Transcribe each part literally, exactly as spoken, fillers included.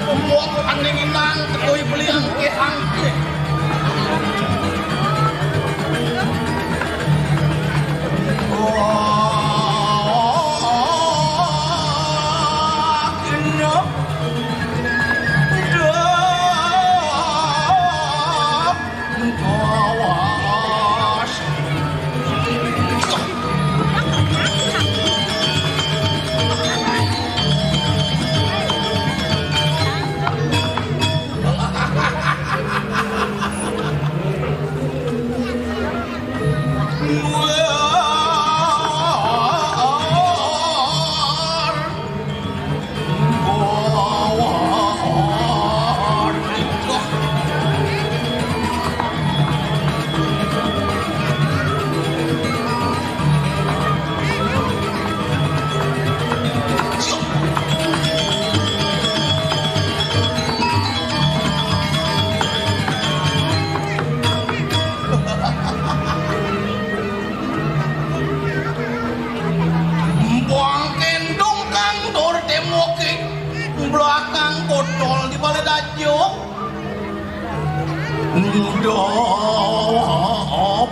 Muak aning inang, tekui beli angkih-angkih. Buang kendung kang dor temoke, belakang botol di balai dajok. Ndoh,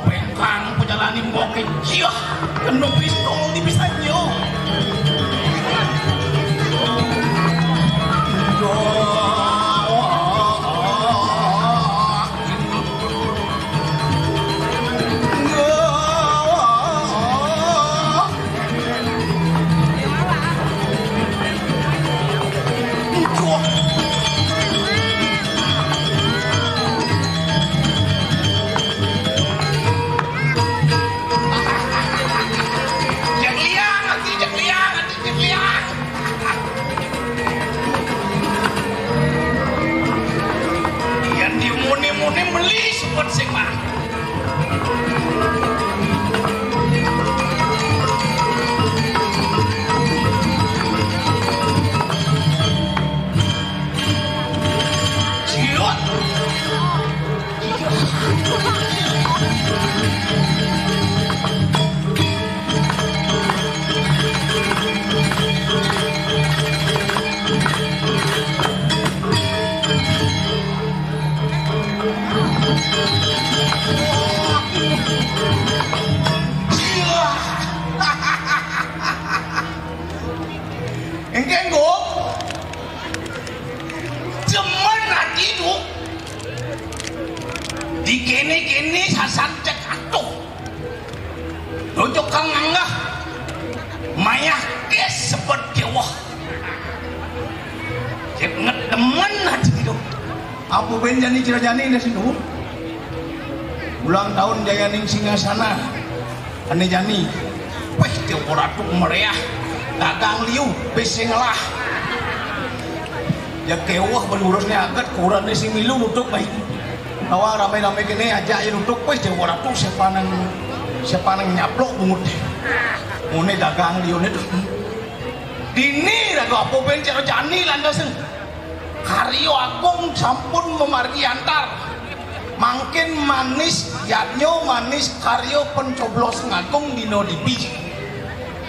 pengkang pejalani moke ciah, kena pistol di pisanyo. Ndoh. Cek liang, ati cek liang, ati cek liang. Yan dimuni-muni meli sepet sing mah. Ciut. Engke, Ngku. Demen ati tu. Dikene-kene sasan cek atuh. Dojok kang nganggah. Mayah kes sepet kewah. Cek ngedemen ati tu. Apo ben jani cira jani dah situ. Ulang tahun Jayaning Singasana. Ane jani. Weh, Tiong Ratu meriah. Dagang liu, bis sing ngelah. Ya kewah, belurusne aget, kurane sing milu nutup bae. Awak rame-rame kene ajak ya nutup, weh, Tiong Ratu siapa nang, siapa nang nyaplok bungut. Ngene dagang liune tu. Dini raga apo ben caro jani lantas. Karyo agung sampun mamargi antar. Mangkin manis yadnyo, manis karyo pencoblos ngagung dino dibi.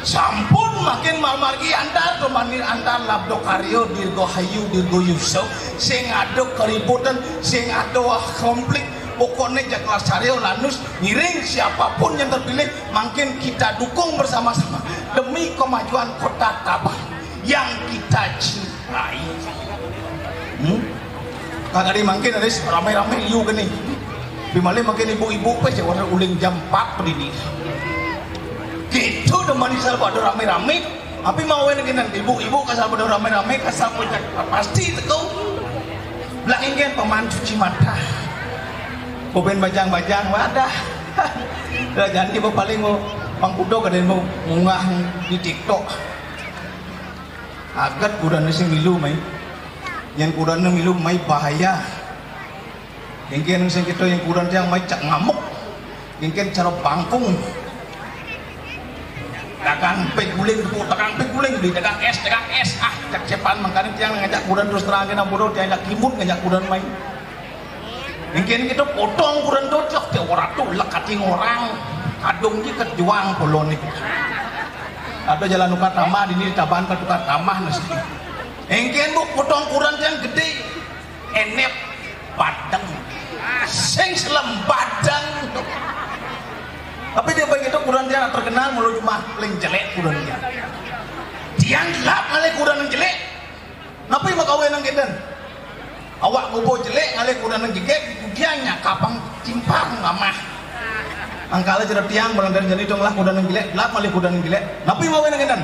Sampun mangkin mamargi antar, tumanin antar labdo karyo dirgo hayu, dirgo yusuf, sing ado keributan, sing ado konflik, pokokne jak las karyo lanus ngiring siapapun yang terpilih, mangkin kita dukung bersama-sama demi kemajuan Kota Tabanan yang kita cintai. Rai. Hmm? Kagak ada mangkin ada rame-rame liu gini. Tapi malah mangkin ibu-ibu pe cek warna uling jam empat berdiri. Gitu demen asal pada rame-rame. Tapi mau yang gini ibu-ibu kasal pada rame-rame kasal punya pasti itu. Belakang kan paman cuci mata. Boben bajang-bajang wadah. Lah jadi paling mau pangkudo kada mau munggah di TikTok. Agat kudan sing milu mai. Yang kudan milu mai bahaya. Engken sing kita yang kudan tiang mai cak ngamuk. Engken cara bangkung. Dagang pe guling, dagang pe guling, beli dagang es, dagang es. Ah, cak cepan mangkane tiang ngajak kudan terus terang kena bodoh, tiang ngajak kimut ngajak kudan mai. Mungkin kita potong kurang cocok, dia orang tu lek kating orang. Kadung je kejuang pulau ni. Ada jalan tukar tamah, ini taban ke tukar tamah nasi. Éngkén, Bu, potong kurenan tiang gedé. Enep badeng. Sing selem badeng. Tapi dia begitu kurenan tiang terkenal mula jumah paling jelék kurenan tiang. Tiang gelap ngalih kurenan jelék. Napi makawinan kénten? Awak goba jelék ngalih kurenan jegég, tiang nyakapang timpang mamah. Angkala cara tiang, barang dari jani dong lah kurenan jelék, gelap ngalih kurenan jelék. Napi mawinan kénten?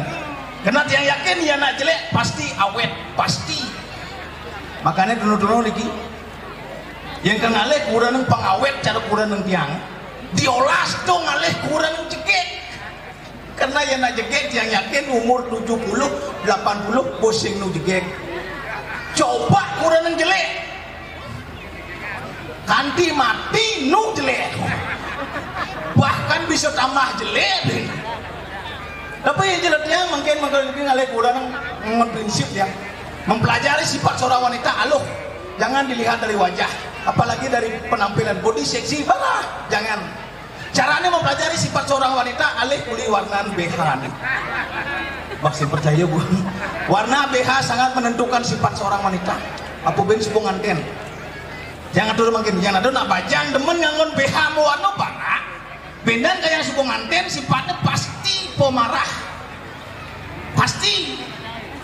Karena tiang yakin ia anak jelék pasti awét, pasti. Makanya dulu-dulu niki, yang ke ngalih kurenan pangawét cara kurenan tiang, diolas dong ngalih kurenan jegég. Karena ia anak jegég tiang yakin umur tujuh puluh, delapan puluh pusing nu jegég. Coba kurenan jelék. Kanti mati nu jelék. Bahkan bisa tambah jelék. Tapi yang jelas tiang mungkin mungkin ngalih kurenan ngon prinsip ya. Mempelajari sifat seorang wanita aluh. Jangan dilihat dari wajah, apalagi dari penampilan body seksi, balah. Jangan. Caranya mempelajari sifat seorang wanita alih uli warnan B H nih. Wah, saya percaya, Bu. Warna B H sangat menentukan sifat seorang wanita. Apa ben suba ngantén? Yang atur mangkin, yang atur nak bajang demen nganggon B H mawarna barak. Bendan kaya suba ngantén sifatnya pasti pemarah. Pasti.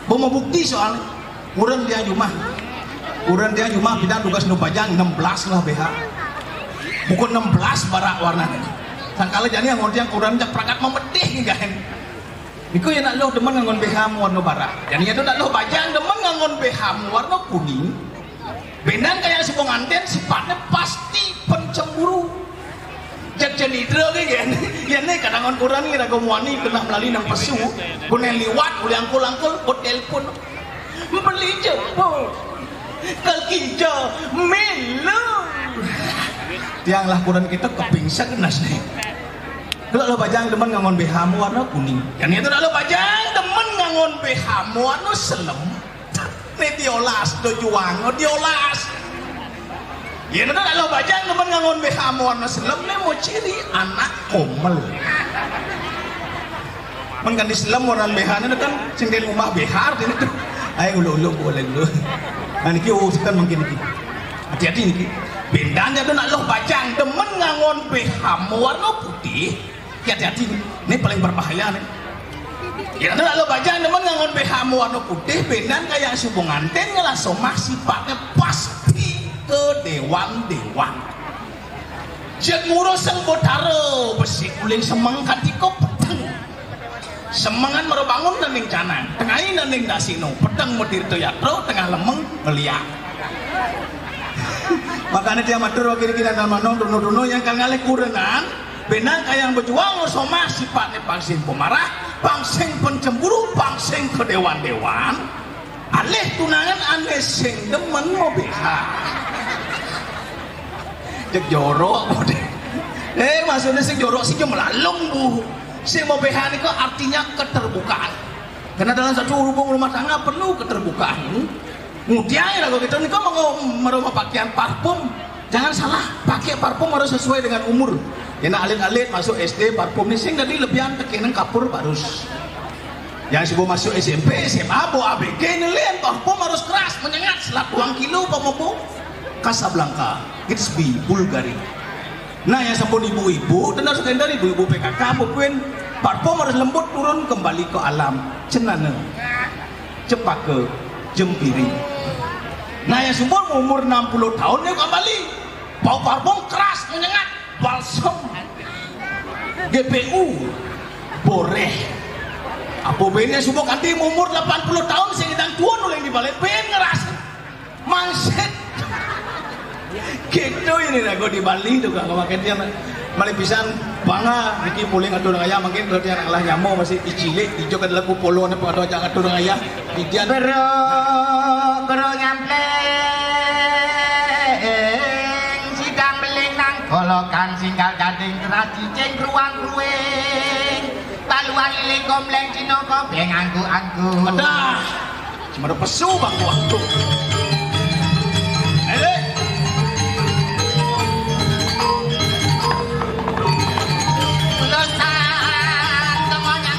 Bo mabukti soalnya. Kurenan tiang jumah. Kurenan tiang jumah pidan dugas nu bajang enam belas lah B H. Bukan enam belas barak warnanya. Sangkala jani anggon tiang kurenan jak pragat mamedih nih gaen. Niku ia nak luh demen nganggon B H mawarna barak. Jani ia tu nak luh bajang demen nganggon B H mawarna kuning. Bendan kaya suba ngantén sifatnya pasti pencemburu. Jak cenidra ke ya. Ya nih kadang kurenan ni raga muani kena melali nang pesu. Guna liwat ulih angkul-angkul, buat telepon. Beli je, Bu. Kaki je, milu. Tiang lah kurenan kita kepingsan nas nih. Kalau lo bajang demen nganggon B H mawarna kuning. Yang itu lo bajang demen nganggon B H mawarna selem. Nih diolas, do juang, diolas. Ya, nih kalau bajang demen nganggon B H mawarna selem, nih mau ciri anak komel. Men kan di selem warna B H nih kan sing di rumah B H artinya tuh. Ayo ulu-ulu boleh dulu. Nah, niki urusan mungkin niki. Hati-hati niki. Bendan ya tuh nak lo bajang demen nganggon B H mawarna putih. Hati-hati, ini paling berbahaya nih. Ya, nih lo bajang demen nganggon B H mawarna putih, bendan kaya suba ngantén ngelah somah sifatnya pasti kedewan-dewan. Jek ngurus sang botara besi uling semeng kantika peteng. Semengan mara bangun nanding canang, tengai nanding dasino, peteng matirta yatra, tengah lemeng ngeliak. Makanya dia matur wakil kira dan manong dono-dono yang kan ngalih kurenan, benang kayang bejuang somah sifatnya pangsing pemarah, pangsing pencemburu, pangsing kedewan-dewan. Alih tunangan ané sing demen mau B H. Cek jorok. Eh, maksudnya sing jorok sing melalung, Bu. Sing mau B H niku artinya keterbukaan. Karena dalam satu hubungan rumah tangga perlu keterbukaan. Kemudian kalau kita niku mau merubah pakaian parfum, jangan salah, pakai parfum harus sesuai dengan umur. Karena alit-alit masuk S D parfum nih sing tadi lebihan tekenan kapur barus. Yang sibuk masuk S M P, S M A, bawa A B G ini lian parfum harus keras, menyengat, selat uang kilo, apa mau Casablanca, Gatsby, Bulgari. Nah, yang sampun ibu-ibu, tenar sekender ibu-ibu P K K, bukuin parfum harus lembut turun kembali ke alam. Cenana, cempaka, jempiri. Nah, yang sumur umur enam puluh tahun dia kembali. Bau parfum keras, menyengat, balsam, G P U, boreh. Apa bene sumur kanti umur delapan puluh tahun sing idang tuan oleh di balik ben ngeras. Mangsit. Gitu ini lagu di Bali tuh, Kak, makin dia mah. Malih pisan bangga niki puling atur ayah, mungkin kalau dia lah nyamo masih dicilik, dijo kada lagu polo ne pada aja atur ayah. Didian. Bro, bro nyampleng, sidang beling nang kolokan singgal gading terasi ceng ruang ruing. Taluan liling kompleng Cina kopeng angku-angku. Adah. Cuma ada pesu bang waktu. Elek. Lulusan semuanya.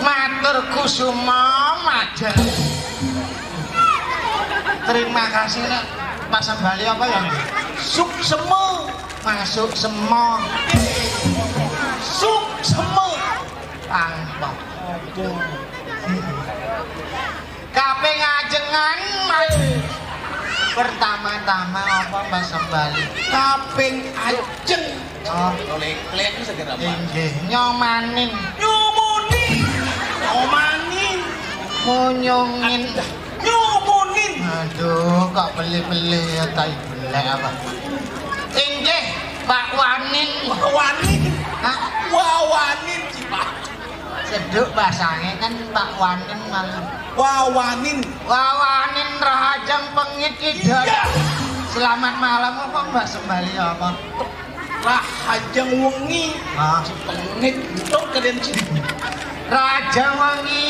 Matur kusuma madhel. Terima kasih, Nak. Pasang Bali apa ya? Suksema. Masuk semua. Suksema. Tanpa. Kaping ajengan, Mas. Pertama-tama apa, Mas Sembali? Kaping ajeng. Oh. Oleh klek itu segera, Mas. Inggih, nyomanin. Nyomoni. Nyomanin. Munyungin. Aduh. Nyomoni. Aduh, kok beli-beli ya, tai belek apa? Inggih, Pak Wanin. Wawanin. Hah? Wawanin, Pak. Seduk basangé kan Pak Wanin malah. Wawanin. Wawanin rahajeng pengit ida. Iya. Selamat malam, apa Mbak Sembali apa? Rahajeng wengi. Ah. Pengit, betul kalian sih. Rahajeng wengi,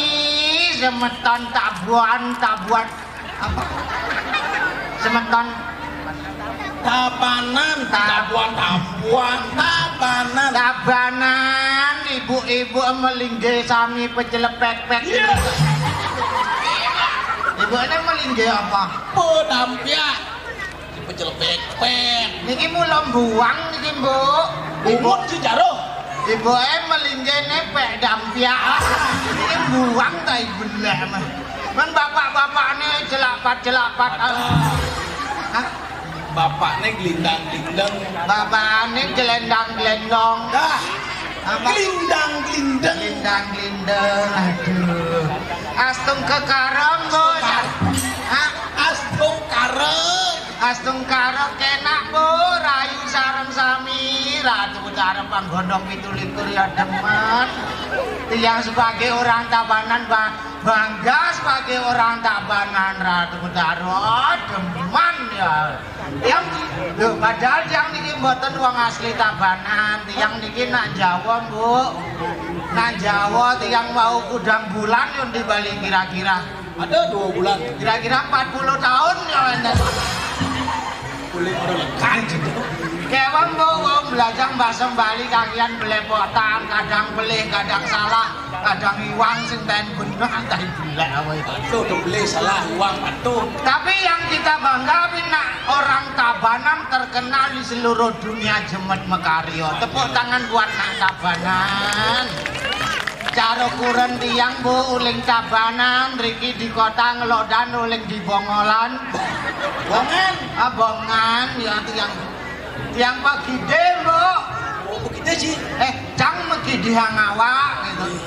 semeton tabuan, tabuan. Apa? Semeton Tabanan, Ta- tabuan, tabuan, tabanan. Tabanan, ibu-ibu melingge sami pecelepek-pek. Iya. Ibu ini melingge apa? Pedampiak. Pecelepek-pek. Niki mula buang niki, Bu. Bungut si jaruh. Ibuke melinggene pek dampiak. Iki buang ta ibu lek mah. Men bapak-bapakne jelak-pat-jelak-pat. Hah? Bapakne glindang-glindeng. Bapakne glendang-glendong. Dah. Apa? Glindang-glindeng. Glindang-glindeng. Aduh. Astungkara, Bu. Hah? Astungkara. Astungkara kenak, Bu, rayu sareng sami. Ratu Betara Panggondong pitu likur ya demen. Tiang sebagai orang Tabanan, ba-, bangga sebagai orang Tabanan, Ratu Betara. Demen ya. Tiang, lho, padahal tiang niki mboten wong asli Tabanan. Tiang niki nak Jawa, Bu. Nak Jawa tiang mau kudang bulan yo di Bali kira-kira. Ada dua bulan. Kira-kira empat puluh tahun ya, enten. Boleh orang lekan gitu. Kewang, Bu, wong belajar bahasa Bali kagian belepotan, kadang pelih, kadang salah, kadang iwang sing ten bener, entah ibu lek apa itu. Patuh, tuh beli salah, iwang patuh. Tapi yang kita bangga, nak orang Tabanan terkenal di seluruh dunia jemet mekaryo. Tepuk tangan buat nak Tabanan. Cara kuren tiang, Bu, uling Tabanan, riki di kota ngelodan, uling di Bongolan. Bongan? Ah, Bongan, ya tiang. Tiang Pegide, Bu. Oh, Pegide sih. Eh, cang megidihang awak, gitu.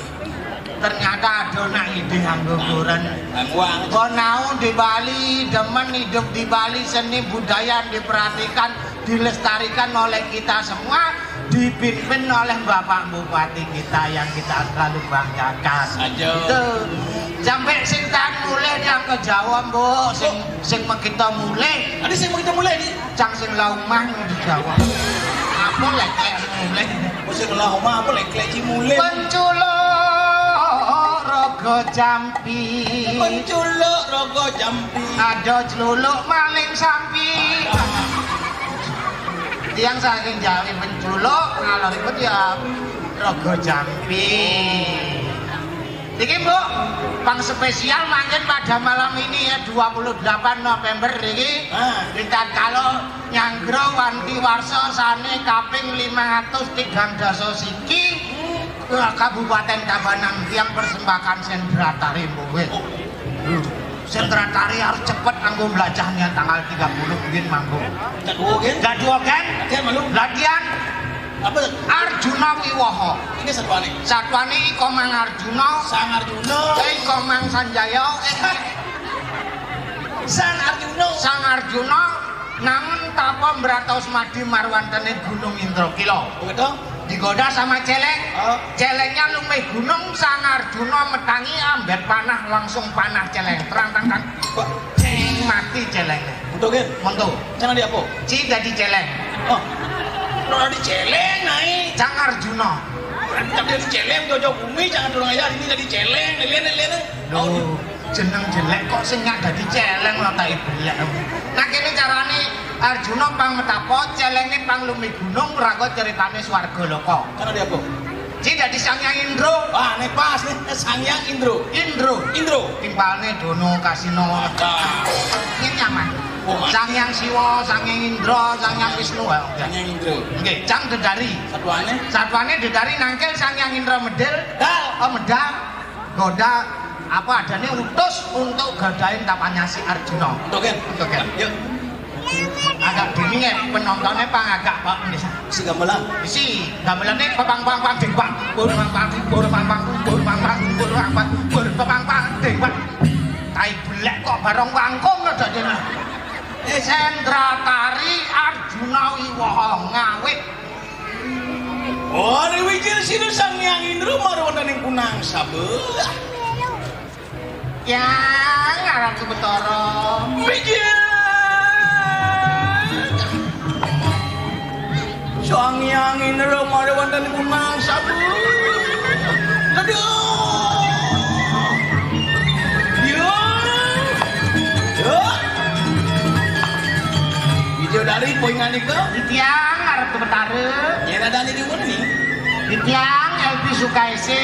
Ternyata ada nak idihang kuren. Nang uang. Bonau di Bali, demen hidup di Bali, seni budaya diperhatikan, dilestarikan oleh kita semua, dipimpin oleh Bapak Bupati kita yang kita selalu banggakan. Aja. Itu. Sampai sing tan mulih yang ke Jawa, Bu, sing, sing mekita mulih. Ada sing mekita mulih, di? Cang sing laumah yang di Jawa. Apa leklek mulih? Oh, sing laumah apa leklek ci mulih? Penculuk rogo jampi. Penculuk rogo jampi. Ada celuluk maling sampi. Tiang saking Jawi penculuk, ngalor ikut ya rogo jampi. Iki, Bu, pang spesial mangkin pada malam ini ya, dua puluh delapan November iki. Ah. Kita kalau nyanggra wanti warsa sane kaping lima ratus tigang dasa siki, eh, Kabupaten Tabanan yang persembahkan Sendratari, Bu. Oh. Sendratari harus cepet anggo mlajahnya tanggal tiga puluh mungkin manggung. Dah dua, kan? Dah dua, kan? Latihan malu. Latihan. Apa? Arjuna Wiwaha. Ini satuane. Satuane Iko Mang Arjuna. Sang Arjuna. Iko Mang Sanjaya. Eh, Sang Arjuna. Sang Arjuna nangun tapa mbratos madi marwantene Gunung Indrakila. Begitu? Digoda sama celeng. Oh. Celengnya lumeh gunung, Sang Arjuna metangi ambet panah, langsung panah celeng. Terang, terang, terang. Wah. Ceng, mati celengnya. Untuk, kan? Monto. Jangan di apa? Ci dadi celeng. Oh. Lo dadi celeng, naik. Sang Arjuna. Tapi dadi celeng, jojo bumi, jangan turun aja. Ini dadi celeng, lihat, lihat. Loh, jeneng jelek kok sing nyak dadi celeng lo, tai belek. Nah, kene carane Arjuna pang metapa, celenge pang lumi gunung, raga ceritane swarga loka. Jangan di apa? Sing dadi Sang Hyang Indro. Wah, nek pas nih, Sang Hyang Indro. Indro. Indro. Timpalne Dono Kasino. Ada. Ini nyaman. Oh, Sang Hyang Siwa, Sang Hyang Indro, Sang Hyang Wisnu. Wah, oke. Sang Hyang Indro. Oke, cang dedari. Satuane? Satuane dedari nangkil Sang Hyang Indro medal. Dal. Oh, medal. Goda apa adane utus untuk gadahin tapanya si Arjuna. Oke. Oke. Yuk. Agak dingin ya, penontonnya pang agak, Pak. Isi gamelan. Isi gamelannya pepang pang pang ding pang. Pur pang pang, pur pang pang, pur pang pang, pur pang pang, pur pepang pang ding pang. Tai belek kok barong wangkung ada dene. Sendra Tari Arjuna Wiwaha ngawit. Oh, Ri Wijil Sinu Sang Hyang Indra marwananing kunang sabelah. Ya, ngaran Subetara. Wijil. Sang Hyang Indra marwananing kunang sabelah. Aduh. Ya. Ya. Widodari poin ngandika. Titiang arep Betara. Yen adane di mana nih? Titiang Elvi Sukaisi.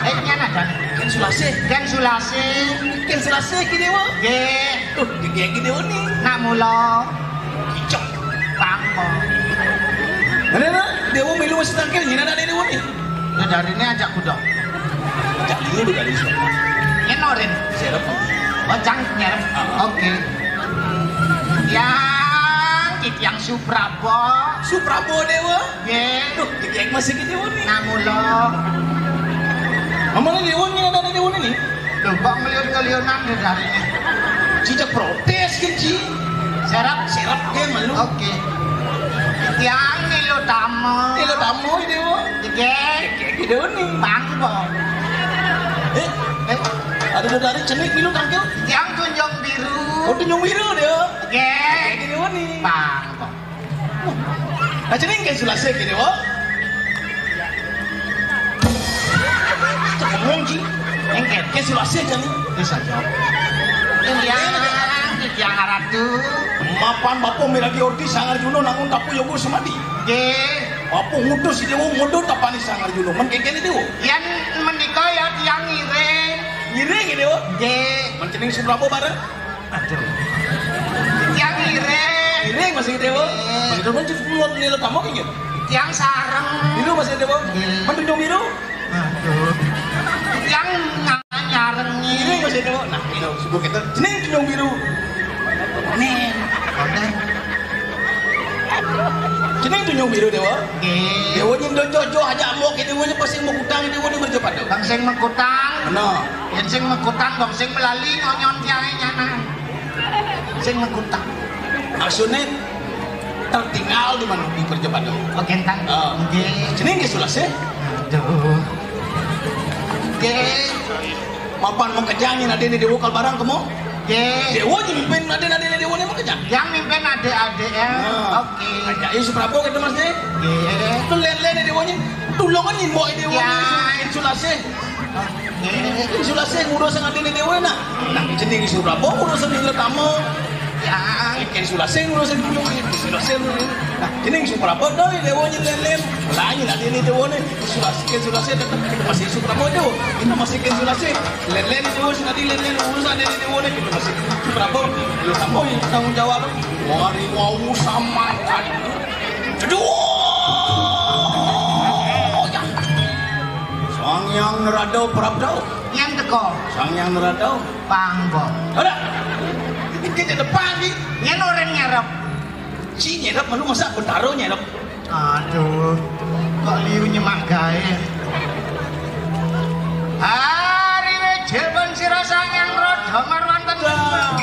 Eh, yen adane. Ken Sulasi. Ken Sulasi. Ken Sulasi ki dewa. Nggih. Tuh, di dia ki dewa nih. Nak mula. Cicok. Pangko. Mana nak? Dewa milu masih tangkil, yen adane dewa nih. Ya, dari ini ajak kuda. Ajak dulu dari siapa? Yen oren. Serep. Oh, cang nyerep. Ah, ah. Oke. Yang Titiang Suprabo. Suprabo dewa. Nggih. Duh, Titiang masih ki dewa nih. Namula. Ngomongnya dewa nih, ada dewa nih. Lho, kok ngeliun-ngeliunan ya dari ini? Cicak protes kan, Ci? Serap? Serap dia malu. Oke. Titiang Nilo Tamo. Nilo Tamo ini, Bu. Nggih. Nggih, gitu nih. Pangko. Eh, eh, ada dari cenik milu tangkil. Titiang Tunjung Biru. Oh, Tunjung Biru dia. Nggih. Nggih, gitu nih. Pangko. Nah, cening Ken Sulasi kene, wo. Cek ngomong, Ji. Engke. Ken Sulasi jani. Wis aja. Titiang, Titiang Ratu. Mapan Bapa miragi orti Sang Arjuna nangun tapu yoga semadi. Nggih. Bapa ngutus dewa ngodot tapani Sang Arjuna. Men kengkene dewa. Yen menika ya tiang ngiring. Ngiring ya, dewa? Nggih. Men cening Suprabo bareng. Aduh. Tiang ngiring. Ngiring masih dewa. Nggih. Masih dewa cuma nilo tamu kengkene. Tiang sareng. Biru masih dewa. Nggih. Men tunjung biru. Aduh. Tiang nyareng. Ngiring masih dewa. Nah, ilo subuh kita. Cening tunjung biru. Nih. Oke. Cening tunjung biru dewa. Nggih. Dewa nyen dojo-jo aja mau kene dewa pasti mau kutang dewa di merjo padu. Bang sing mengkutang. Benar. Yen sing mengkutang dong sing melali ngonyon tiange nyanan. Sing mengkutang. Maksudnya tertinggal di mana di merjo padu. Oke, entang. Oh. Nggih. Cening nggih Sulasi. Aduh. Nggih. Mapan mengkejang yen adene dewa kal barang kemo. Nggih. Dewa nyen mimpin adene-adene dewa ne mengkejang. Yang mimpin adik-adik ya. Nah. Oke. Ajak Yesus Prabu kita Mas Dek. Nggih. Itu len-len dewa nyen tulungan nyen mbok dewa. Ya. Sulasi. Nggih. Sulasi ngurus sing adene dewa nah. Nah, cening Yesus Prabu ngurus sing tamu. Ya. Ken Sulasi ngurus sing tulung. Sulasi ngurus. Nah, cening Yesus Prabu to dewa nyen len-len. Lah nyen adene dewa ne. Sulasi, Ken Sulasi tetep kita masih Suprabo itu. Kita masih Ken Sulasi. Len-len itu, nanti len-len urusan ini, ini, ini, kita masih Suprabo. Lu kamu yang tanggung jawab. Wari wau sama kan. Aduh. Ya. Sang Yang Nerado Prabdo. Yang teko. Sang Yang Nerado. Panggo. Ada. Kita depan nih. Yang orang nyarap. Si nyerep melu masa bentara nyerep. Aduh, kok liu nyemak gawe. Hari wejil pun sira Sang Hyang Radha marwanten. Wah.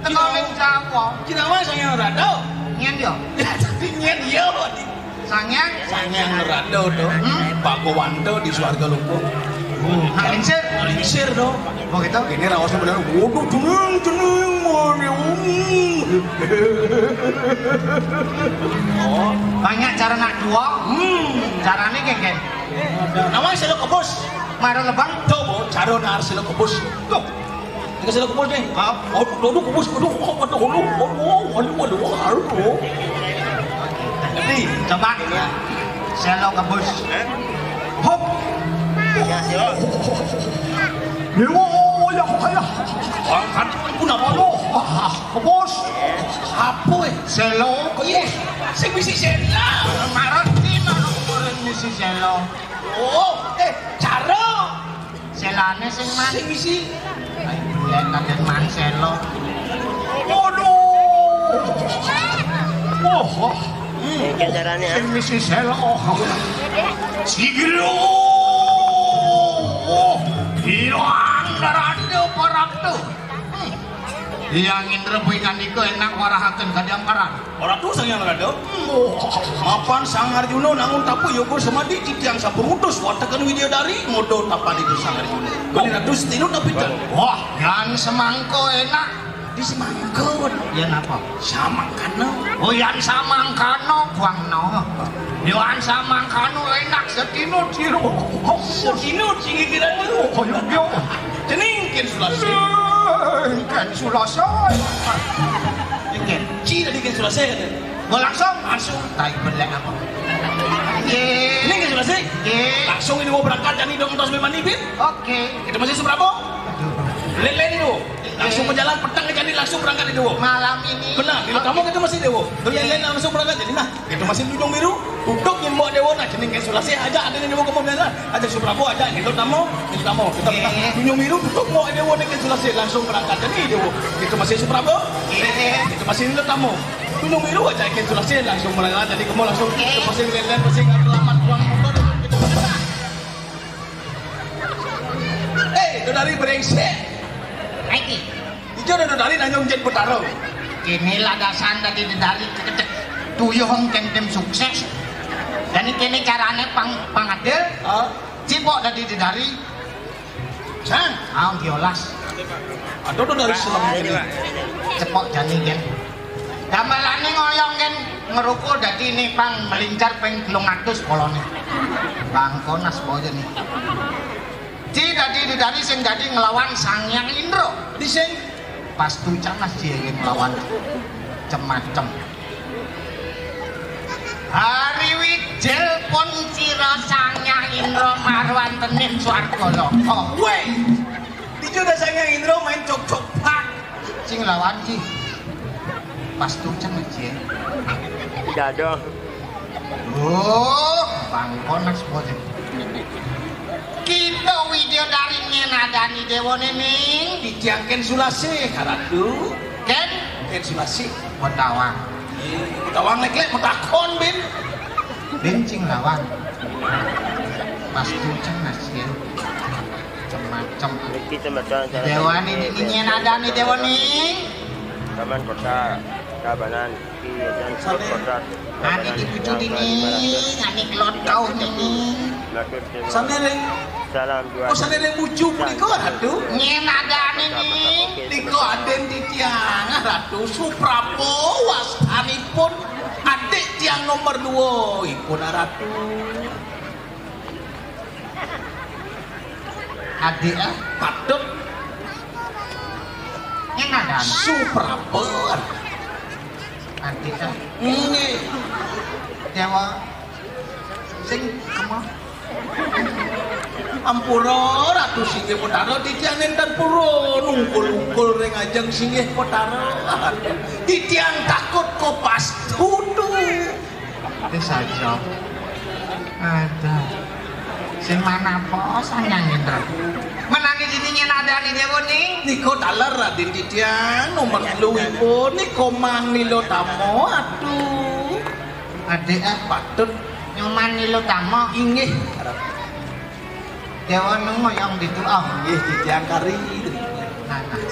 Teko ning sapa? Kira wae Sang Hyang Radha. Nyen yo. Tapi nyen yo. Sang Hyang? Sang Hyang Radha to. Hmm? Bhagawanta di swarga loka. Oh, hak lingsir? Hak lingsir to. Oh gitu. Kene raosne bener. Waduh jeneng jeneng mone. Oh, banyak cara nak dua. Hmm, carane kengken. Nama selo kebus. Maro lebang. Tuh, Bu, cara nar selo kebus. Tuh. Ini selo kebus nih. Hah? Waduh, waduh, kebus. Waduh, waduh, waduh, waduh, waduh, waduh, waduh, waduh. Jadi, coba. Selo kebus. Dewa, ya, ya. Angkat pun apa? Aduh, ah, bos. Apa, eh? Selo. Kok iya? Sing misi selo. Marot di mana kemarin misi selo? Oh, eh, cara. Selane sing man. Sing misi. Ayo, bulan kadang man selo. Waduh. Wah. Hmm. Ini caranya. Sing misi selo. Sigilo. Oh, hilang darahnya parak tuh. Hmm. Yang Indra bui kandika enak warahaken kadiang parak. Ora tuh sang yang rada. Oh. Mapan Sang Arjuna nangun tapu yoga semadi titiang sapurutus wataken Widyadari ngodo tapan itu Sang Arjuna. Bani ratu setinu tapi ten. Wah, yang semangko enak. Di semangko. Yang apa? Samangkana. Oh, yang samangkana, kuang no. Yang samangkana enak setinu tiru. Setinu tinggi kira tiru. Oh, iya, iya. Cening ken sulase. Ken sulase. Ken. Ci tadi ken sulase kata. Mau langsung? Langsung. Tai belek apa? Ye. Ini ken sulase. Ye. Langsung ini mau berangkat jadi dong tos memang ibin. Oke. Itu masih Suprabo. Lain-lain itu. Langsung berjalan petang ke jadi langsung berangkat itu. Malam ini. Benar, kalau kamu itu masih dewo. Lain-lain langsung berangkat jadi nah. Itu masih Tunjung Biru. Duduk nyembok dewo nah cening kayak sulasi aja ada yang dewo kamu biasa. Aja Suprabo aja gitu tamu, gitu tamu. Kita Tunjung Biru duduk mau dewo nih kayak sulasi langsung berangkat jadi dewo. Itu masih Suprabo. Itu masih itu tamu. Tunjung Biru aja kayak sulasi langsung berangkat jadi kamu langsung itu masih lain-lain masih nggak selamat pulang motor. Eh, itu dari brengsek. Aiki. Ijo udah dari nanya ujian putaro. Kene lah dasan dadi dedari cekecek tuyuh wong ken tim sukses. Dani kene carane pang pangadil. Hah? Cipok dadi dedari. Sang, ah, biolas. Aduh, udah dari selem ini. Cepok jani ken. Gamelane ngoyong ken ngerukul dadi ini pang melincar ping telung atus polone. Bangkonas boyo nih. Ci dadi dedari sing dadi nglawan Sang Hyang Indra. Di sing pas tucan mas ci nglawan cemacem. Hari wijil pun sira Sang Hyang Indra marwantenin swarga loka. Weh. Dijo udah Sang Hyang Indra main cok-cok pak. Sing lawan ci. Pas tucan mas ci. Tidak ada. Oh, bangkonas bocah. Kita Widyadari ngenadani dewane ning. Dijiangken sulasi, karatu. Ken? Ken sulasi. Betawang. Betawang lek-lek metakon, Bin. Bin cing lawan. Pas tucan mas ci. Cemacem. Niki cemacem. Dewane niki ngenadani dewane. Taman kota, Tabanan. Sane, ane dipuju dini, ane kelon kau nini. Sane ring, oh, sane ring muju punika, Ratu. Nyen adane nini. Nika aden titiang, Ratu Suprabo wastanipun. Adik tiang nomor dua ipun, Ratu. Adik, ah, patut. Nyen adane. Suprabo. Adik, ah. Nggih. Dewa. Sing kema. Ampura, Ratu Singgih Betara, titiang nenten pura nungkul-ungkul ring ajeng Singgih Betara. Titiang takut kopas tutu. Wis aja. Aduh. Sing manapa Sang Hyang Indra? Menani dini nyen adani dewa ning? Nika taler Raden titiang, nomor telu ipun nika Mang Nilotama. Aduh. Adik, ah, patut. Nyoman Nilotama. Inggih. Dewa neng ngoyong ditu, ah. Inggih, titiang kari. Nah, nah.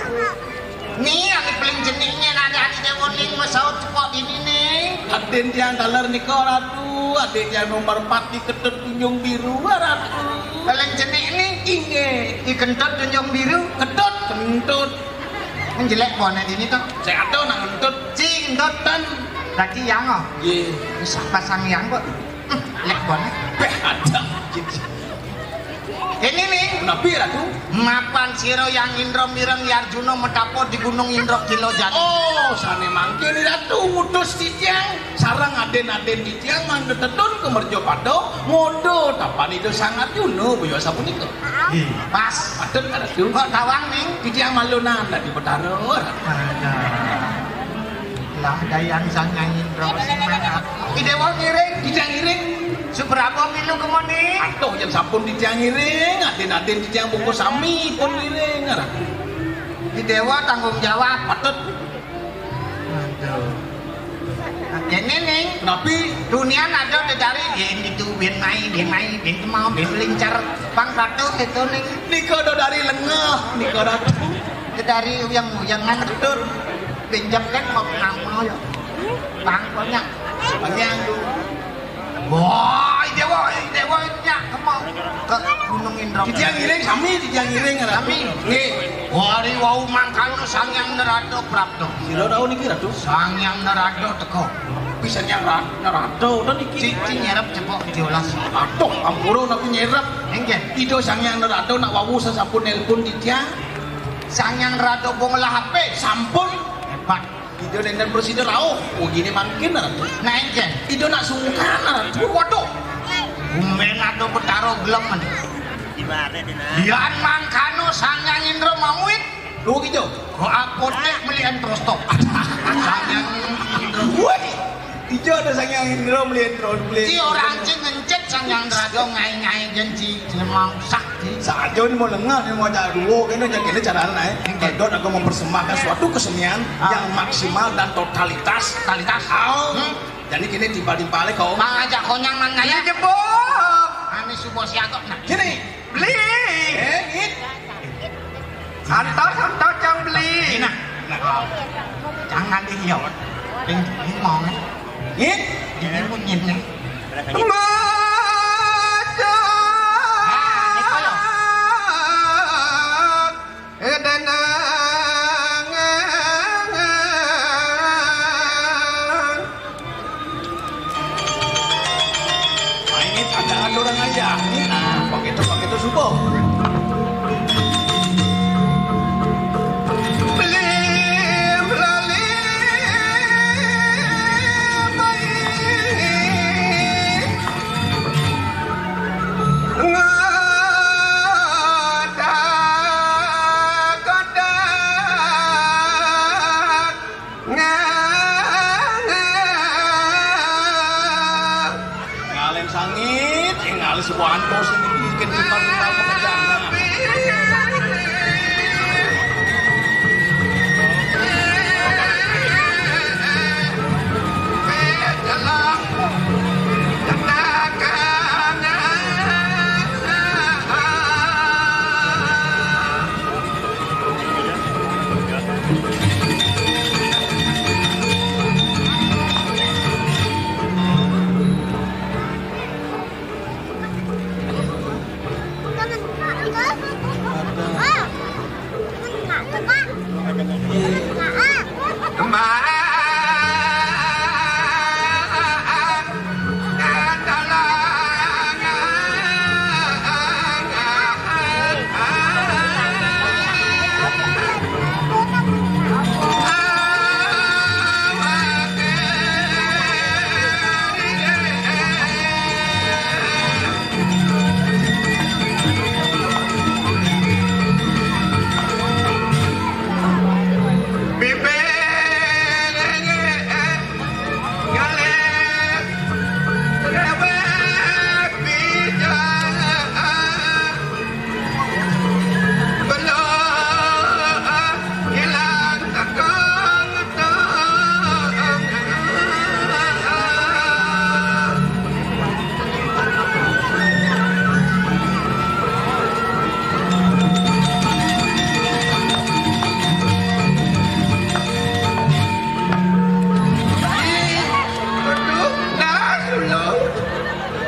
Ni, ane paling jenik nyen adane dewa ning masaut cepok dini ning. Aden tiang taler nika, Ratu. Aden tiang nomor empat diketut tunjung biru, Ratu. Paling jenik ning. Inggih. Dikentut tunjung biru. Ketut, kentut. Njelek bone dini to. Sing ado nak ngentut. Ci ngentut ten. Dadi yang, oh. Nggih. Wis pasang yang kok. Hmm, lek bone. Beh, ada. Ini nih. Napi, Ratu? Mapan sira Hyang Indra mireng Yarjuna matapa di Gunung Indra Kila Jati. Oh, sané mangké Ratu ngutus titiang sareng adén-adén titiang mangda tetun ka mercapada ngoda tapan Ida Sang Arjuna, baya sapunika. Nggih. Pas. Patut, Ratu. Kok tawang, Ning? Titiang malunan dadi Betara. Aduh. Lah, Dayang Sang Hyang Indra sing main aku. Ki Déwa ngiring, titiang ngiring. Suprabo milu kemuni. Aduh, yén sampun titiang ngiring, adén-adén titiang bungkus sami pun ngiring. Ki Déwa tanggung jawab. Patut. Aduh. Nah, kéné, Ning. Napi? Tunian ada dedari, yén ditu, yén mai, yén mai, yén kemau, yén lincar. Pang satu itu, Ning. Nika dedari lengeh, nika Ratu. Dedari uyang-uyangan, Ratu. Pinjam kan mau nama ya. Pang banyak. Banyak. Wah, Déwa, Déwa, nyak, kemau ke Gunung Indra. Titiang ngiring sami, titiang ngiring, Ratu. Sami. Nggih. Wari wau mangkana Sang Hyang Narada prapta. Sira rauh niki, Ratu? Sang Hyang Narada teka. Bisa Hyang Ra-, Narada to niki. Cici nyerep cepok diolas. Aduh, ampura napi nyerep. Nggih. Ida Sang Hyang Narada nak wau sasampun nelpon titiang. Sang Hyang Narada wong lah H P. Sampun. Hebat. Ida nénten prasida rauh, uginé mangkin, Ratu. Nah, éngkén. Ida nak sungkan, Ratu. Waduh. Gumbén ada Betara gelem, men. Yan mangkana Sang Hyang Indra mamuit. Lho, ki, Jo. Kok apotek melian prostok. Sang Hyang Indra. Woi. Ija ada Sang Hyang Indra melian prostok. Ki orang cing ngencet Sang Hyang Indra, ngai-ngai janji. Lemah sakti. Saja ni mau lengah, ni mau cak dua, kena cak kena cara lain. Oke. Kedot aku mempersembahkan suatu kesenian yang maksimal dan totalitas. Totalitas. Au. Hmm? Jadi kini timpal-timpal kau. Mang ajak konyang mang ngaya. Ini jebok. Ani subuh siaga. Nah. Kini. Beli. Eh, ngit. Santos, santos, cang beli. Nah. Nah. Jangan dihiyau. Ping, ping mau, eh. Ngit. Ini pun ngit, eh. Maca. Nah, ini kau, ya. Edanangan. Nah, ini tantangan orang aja. Nah, pakai itu, pakai itu subuh. Beli, beli, beli. Ngalen sangit, ngalen sebuah antos ini bikin kita, kita pekerjaan.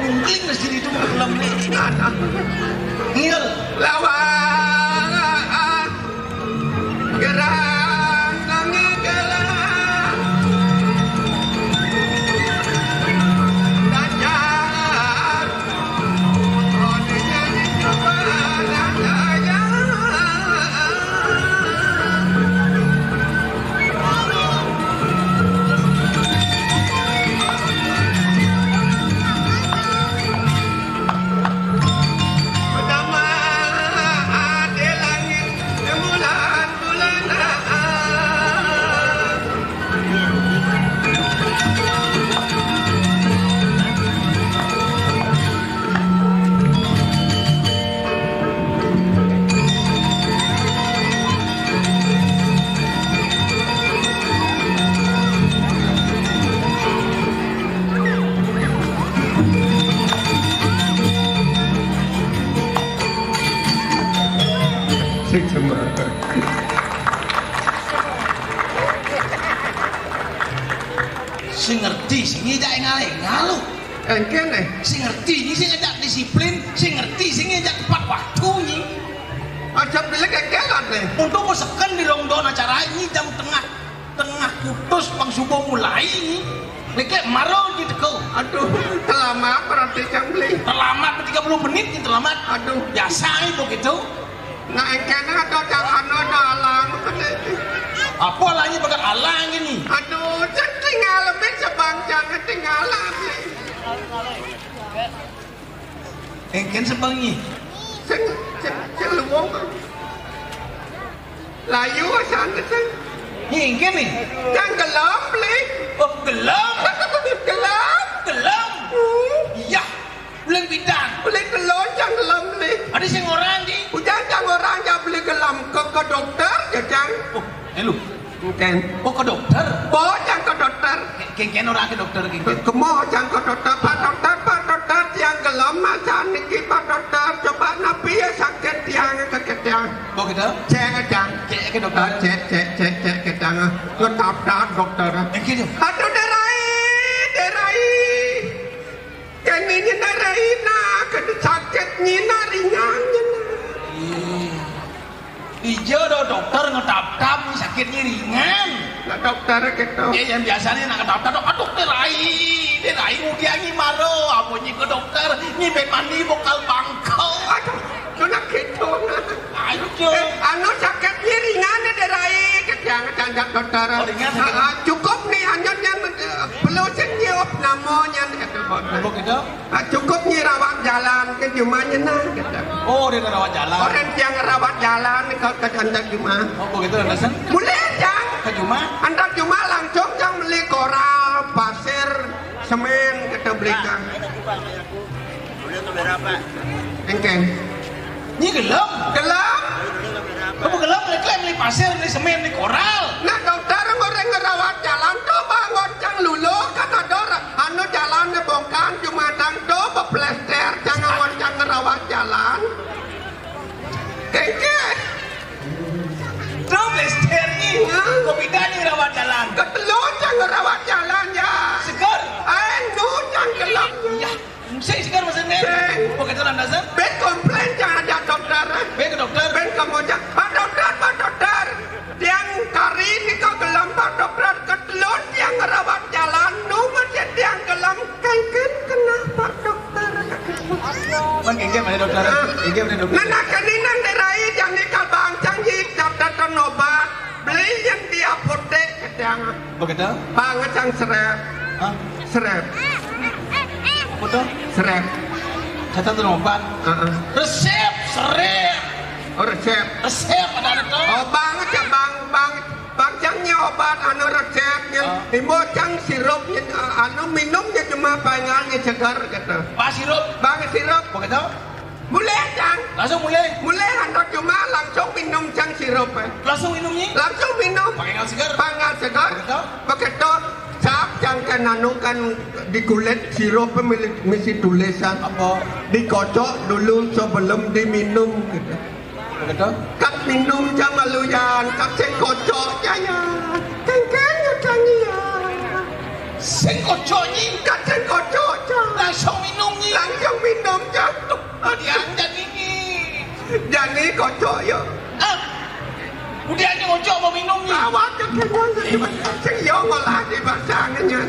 Mungkin masih itu belum nih. Ngil. Lawan. Sing ngerti sing ngejak engal-engal lu. Engkene. Sing ngerti ni sing ngejak disiplin, sing ngerti sing ngejak tepat waktu ni. Aja pilih kekelan nih. Untuk seken di rong don acara ini jam tengah, tengah putus pang subuh mulai ni. Lek maro di teko. Aduh, terlambat berarti jam beli. Terlambat tiga puluh menit ni terlambat. Aduh. Biasa itu gitu. Nah, engkene ada cak anu ada alang. Apa alangnya bakal alang ini? Aduh, cek tinggal lebih sebang jangan tinggal lebih. Engken sebengi. Sing sing sing luwung. Layu asane sing. Engken nih. Yang gelem, Bli. Oh, gelem. Gelem. Gelem. Hmm. Iya. Uleng bidang. Uleng gelem, yang gelem, Bli. Ada sing orang di. Ujan yang orang yang beli gelem ke ke dokter, ya, Jang. Oh, eh lu. Bukan. Oh, ke dokter. Bocah ke dokter. Kengken orang ke dokter kengken. Kemo jang ke dokter, Pak Dokter, Pak Dokter, tiang gelem masa niki, Pak Dokter, coba napi ya sakit tiang, sakit tiang. Oh, gitu? Cek jang. Cek ke dokter. Ah, cek, cek, cek, cek ke jang. Ngetap dah dokter. Eh, gitu. Aduh, derai, derai. Kene nyena derai, nah, kene sakit nyena ringan nyena. Iya. Ijo do dokter ngetap-tap ni sakitnya ringan. Nah, dokter gitu. Ya, yang biasanya nak ngetap-tap, aduh, derai, derai, udah ni maro, apa ni ke dokter, ni ben mandi bokal bangkau. Aduh, tu nak gitu. Ayo, eh, anu sakitnya ringan ni, derai, ketiang candak dokter. Oh, ringan sakit. Ah, ah, cukup ni, hanya yang, eh, perlu sing nyiup namanya ni, kata dokter. Apa gitu? Ah, cukup nyi rawat jalan ke jumah nyenah, kata. Oh, dia rawat jalan. Orang yang rawat jalan ke, ke antar jumah. Oh, begitu, lantasan? Boleh, Jang. Ke jumah? Antar jumah langsung, Jang, beli koral, pasir, semen, kita beli, Jang. Engkeng. Ni gelem? Gelem. Apa gelem? Beli klem, beli pasir, beli semen, beli koral. Nah, dokter, orang ngerawat jalan tu bangun, Jang, lulu, kan ada orang. Anu jalan bongkar, Jumatan tu beplester, jangan wancang ngerawat jalan. Kengke. Tu plester ni. Ya. Kau bida ni ngerawat jalan. Ketelun jangan ngerawat jalan ya. Segar. Anu jangan gelap. Ya. Sing segar maksudnya. Sing. Bukan tu landasan. Ben komplain jangan ada dokter. Ben ke dokter. Ben kamu jangan. Pak dokter, Pak dokter. Tiang kari ni kau gelem Pak dokter. Ketelun tiang ngerawat jalan. Nu macam tiang gelem. Kengken kena Pak Dokter. Man kengken mana dokter? Ah. Kengken mana dokter? Nah, nah, kene nang derai jang ni kabang jang ji catetan obat. Beli yang di apotek ketiang. Begitu? Banget yang serep. Hah? Serep. Apa tu? Serep. Catetan obat. Heeh. Resep, serep. Oh, resep. Resep ada tu. Oh, banget ya, bang, bang. Bang cang nya obat anu resep nya, ah. Imbo cang sirup nya, ah, anu minum nya cuma pangan nya segar kata. Ba sirup. Bang sirup. Begitu? Mulih cang. Langsung mulih. Mulih antar cuma langsung minum cang sirup, eh. Langsung minum ni? Langsung minum. Pangan segar. Pangan segar. Begitu? Begitu. Cap cang kan anu kan di kulit sirup mili-, misi tulisan. Apa? Dikocok dulu sebelum diminum gitu. Begitu? Kat minum jang malu yan, kat sing kocok jaya. Kengkeng ya kang ya. Sing kocok ni. Kat sing kocok jang. Langsung minum ni. Langsung minum jang. Dia jadi ni. Jadi kocok ya. Ah. Udah ni kocok mau minum ni. Awak ke kena sing yo ngolah di pasangannya.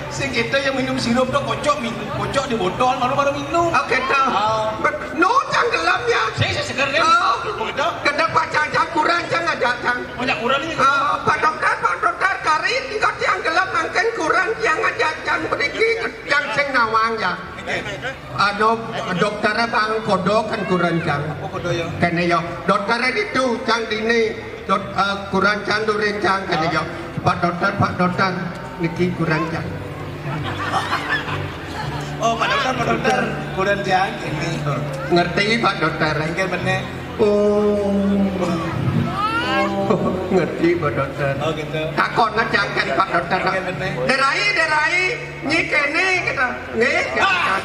Sing kita yang minum sirup tu kocok minum, kocok di botol baru baru minum. Oke tu. Ah. Bet-, nu cang gelem ya. Saya saya segar kan. Oh. Begitu. Kena pacar cang kurang cang ajak cang. Banyak kurang ni. Ah, Pak Dokter, Pak Dokter, kari tinggal tiang gelem mangkin kurang tiang ajak cang beriki yang sing nawang ya. Anu, dokternya bang kodo kan kurang cang. Apa kodo ya? Kene ya. Dokternya itu cang dini. Dok-, eh, kurang cang durin cang kene ya. Pak dokter, Pak dokter, niki kurang cang. Oh, Pak Dokter, Pak Dokter, kurang cang ini. Ngerti, Pak Dokter? Inggih bener. Oh. Ngerti, Pak Dokter. Oh, gitu. Takon ngejangkan, Pak Dokter. Inggih bener. Derai, derai, nyi kene kita. Nggih, ya. Ah.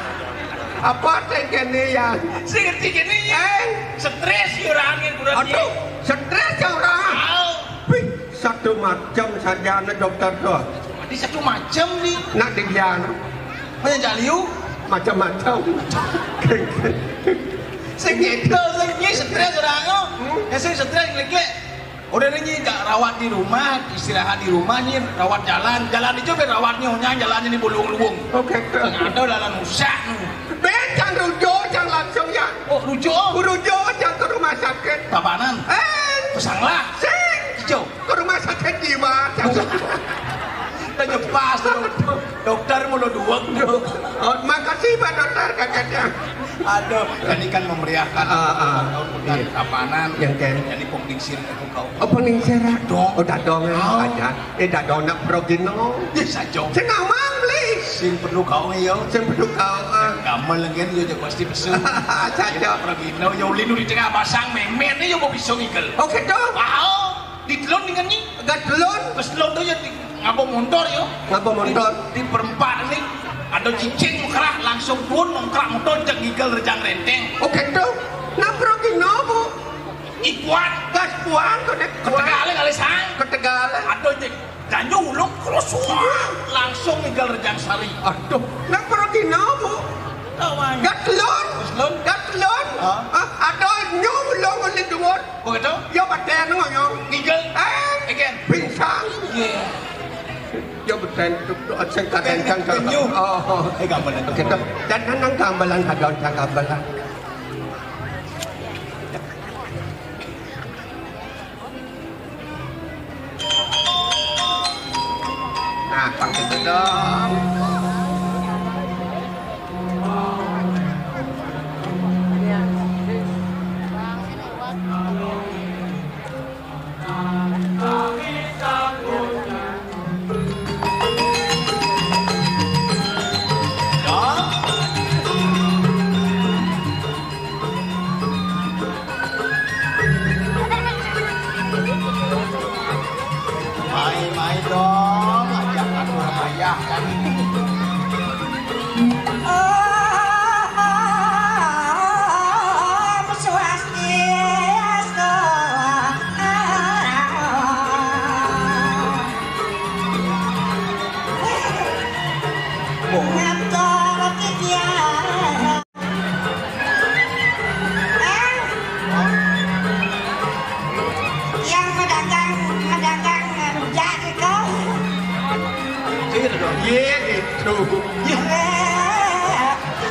Apa sing kene ya? Sing ngerti kene ya. Eh? Stres ya orang yang kurang. Aduh, stres ya orang. Au. Wih, satu macam saja anak dokter tuh. Di satu macem di. Nak di dia, no? Banyak jaliu. Macam-macam. Sing gitu, sing ini stres orang, no? Hmm? Ya, sing stres, klik-klik. Udah nih, Nyi, nggak rawat di rumah, istirahat di rumah, Nyi, rawat jalan. Jalan itu biar rawatnya, Nyi, jalannya di bulung-bulung. Oke, tuh. Ada jalan rusak, no. Ben, jangan rujuk, jangan langsung, ya. Oh, rujuk? Rujuk, jangan ke rumah sakit. Tabanan? Eh. Pesanglah? Sing. Hijau. Ke rumah sakit jiwa, jangan. Udah nyepas, tuh. Dokter mau lo duwek, tuh. Oh, makasih, Pak Dokter, kakaknya. Aduh, jadi kan memeriahkan Ah, ah. tahun bukan Iya. Tabanan. Yang kan. Jadi pengdingsir itu kau. Oh, pengdingsir. Dadong. Oh, dadong, ya, Oh. aja. Eh, dadong nak pergi, no. Ih, saja. Senang, Mang, please. Sing perlu kau, ya. Sing perlu kau, ah. Gamal lagi, ya, pasti pesu. Saja. Pergi, no, ya, ulin di tengah pasang, memen, ya, mau bisa ngigel. Oke, dong. Wow. Di telun dengan ni. Gak telun. Pas telun tuh, ya, di, ngapa motor, ya. Ngapa motor? Di, di perempat ni. Ada cicing, kerah, langsung pun, nongkrak motor, jak ngigel rejang renteng. Oke, dong. Nah, pergi, no, Bu. Ipuan. Gas puan, kau dek Ketegal kali sang. Ketegal. Aduh, cek. Janyu ulung, terus, wah, langsung ngigel rejang sari. Aduh, nak pergi, no, Bu? Kawan. Gatlon. Gatlon? Gatlon? Hah? Ah, ada nyu ulung di duwur. Begitu? Ya, badan ngoyong. Ngigel? Eh? Again. Pingsan. Iya. Ya, badan tu, tu, sing kadang-kadang. Nyu. Oh, oh. Eh, gamelan. Begitu. Dan nang gamelan, ada gamelan. Nah, pakai itu dong. Mai, mai dong, ajak atur ayah kan. Om Swastiastu. Ngatur titiang. Eh? Yang medagang, medagang rujak itu. Iya, gitu. Iya.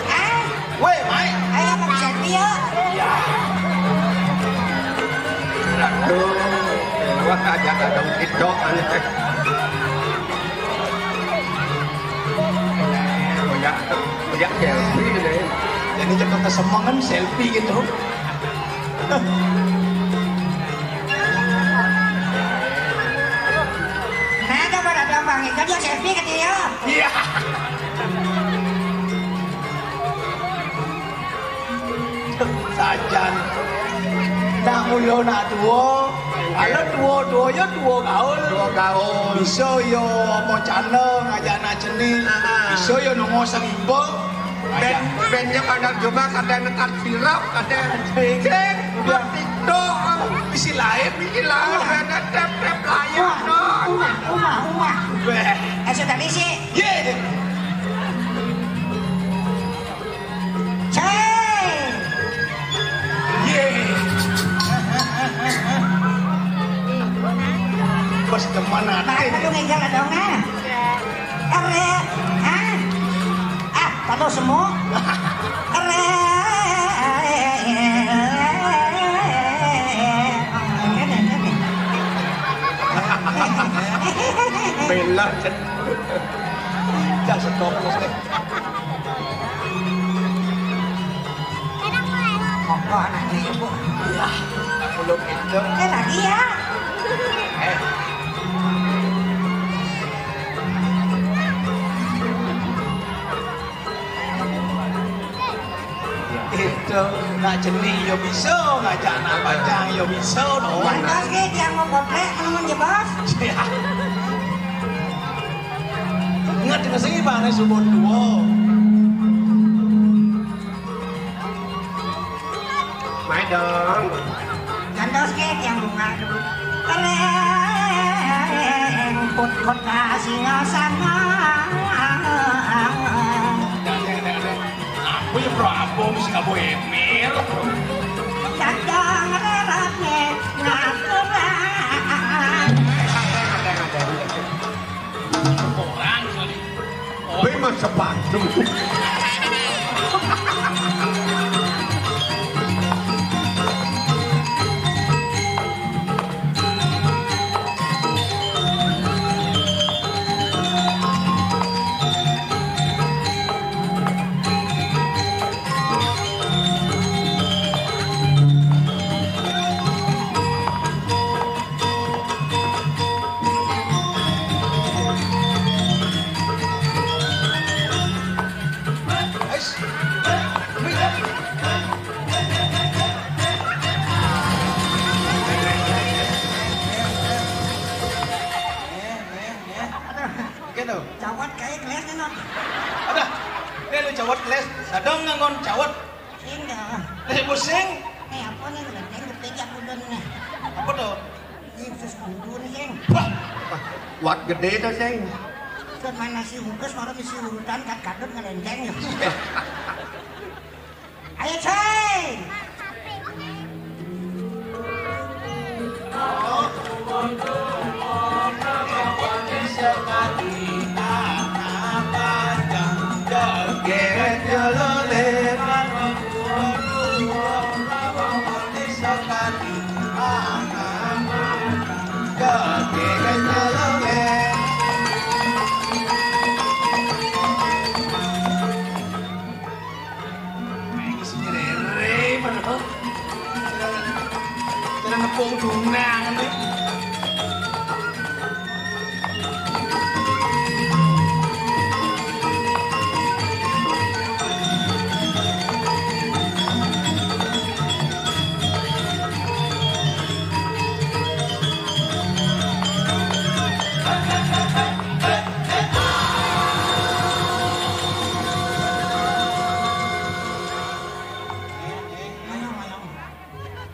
Eh? Woi, Mai. Ayo, Pak Sandi, yuk. Aduh, wah, ada dagang gitu, aneh. Banyak, banyak selfie gitu ya. Jadi Jakarta Semangan selfie gitu. Nah, ada pada gampang itu dia selfie ke dia. Iya. Sajan. Nak mulo nak tuo. Kalau tuo-tuo yo tuo gaul. Tuo gaul. Bisa yo apa cana ngajak nak cenik. Ah. Bisa yo nongo sangimba. Ben, ben yo kadang cuma kadang nekan silap, kadang cek, udah TikTok. Bisi lain, bisi lain, ada tep-tep lain. Rumah, rumah, rumah. Beh. Eh, sudah bisi. Ye. Cai. Ye. Bos demen anak. Nah, itu ngejel dong, ah. Keren. Ah. Ah, tahu semua. Keren. Bela. Jangan stop terus deh. Monggo anaknya ibu. Iya, belum itu. Eh, lagi ya. Eh. Itu, nak cenik yo bisa, ngajak nak bajang yo bisa, no. Yang bos ke, yang mau koplek, namun ya, bos. Iya. Ingat dengan sini, Bang, ini subur dua. Mai dong. Gantos ke tiang bunga dulu. Tereng. Kota Singgasana. Aku ya Prabu, mesti kamu emir. Kadang reratnya ngaturan. Orang kali. Wih, mas sepatu. Gitu. Cawat kayak kelas nih, Nok. Ada. Eh, lu cawat kelas. Sadang nganggon cawat. Enggak. Eh, pusing. Eh, apa nih, ngelenteng ke pejak udah nih. Apa tuh? Ini khusus kudu nih, Sing. Wah. Wat gede tuh, Sing. Kan mana si Huges, orang isi urutan, kat kadut ngelenteng ya. Ayo, Sing. Ning sini rere padahal. Cara nepung dunang nih.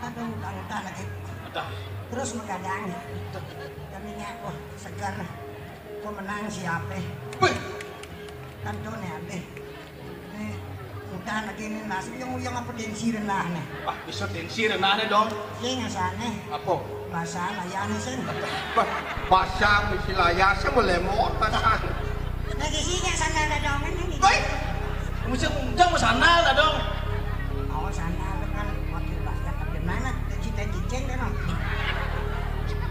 Aduh, udah, udah lagi. Udah. Terus menggadang. Udah. Kami nyak, wah, segar. Kok menang siapa? Wih. Kan tuh nih, Ade. Nih, udah lagi nih, nasib yang uyang apa tensi rendah nih? Wah, bisa tensi rendah nih, Dong. Iya, ngasane. Apa? Bahasa layane, Sing. Wah, bahasa mesti layar, sih boleh mau bahasa. Lagi sih, nggak sana ada dong, ini. Woi, mesti undang ke sana lah, Dong. Oh, sana ada kan wakil bahasa ke mana? Tensi, tensi, Ceng, kan, Om?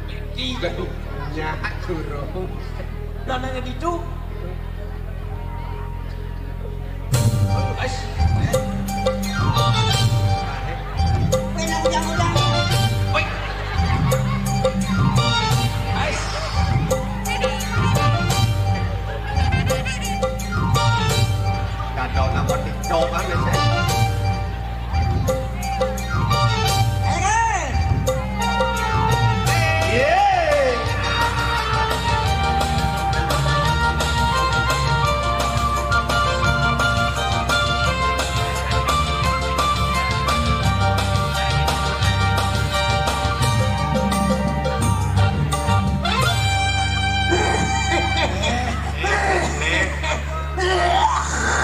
Tensi, gaduh. Ya, turun. Lah, nanya gitu. Ais. Woi. Ais. Kacau nama TikTok kan biasanya.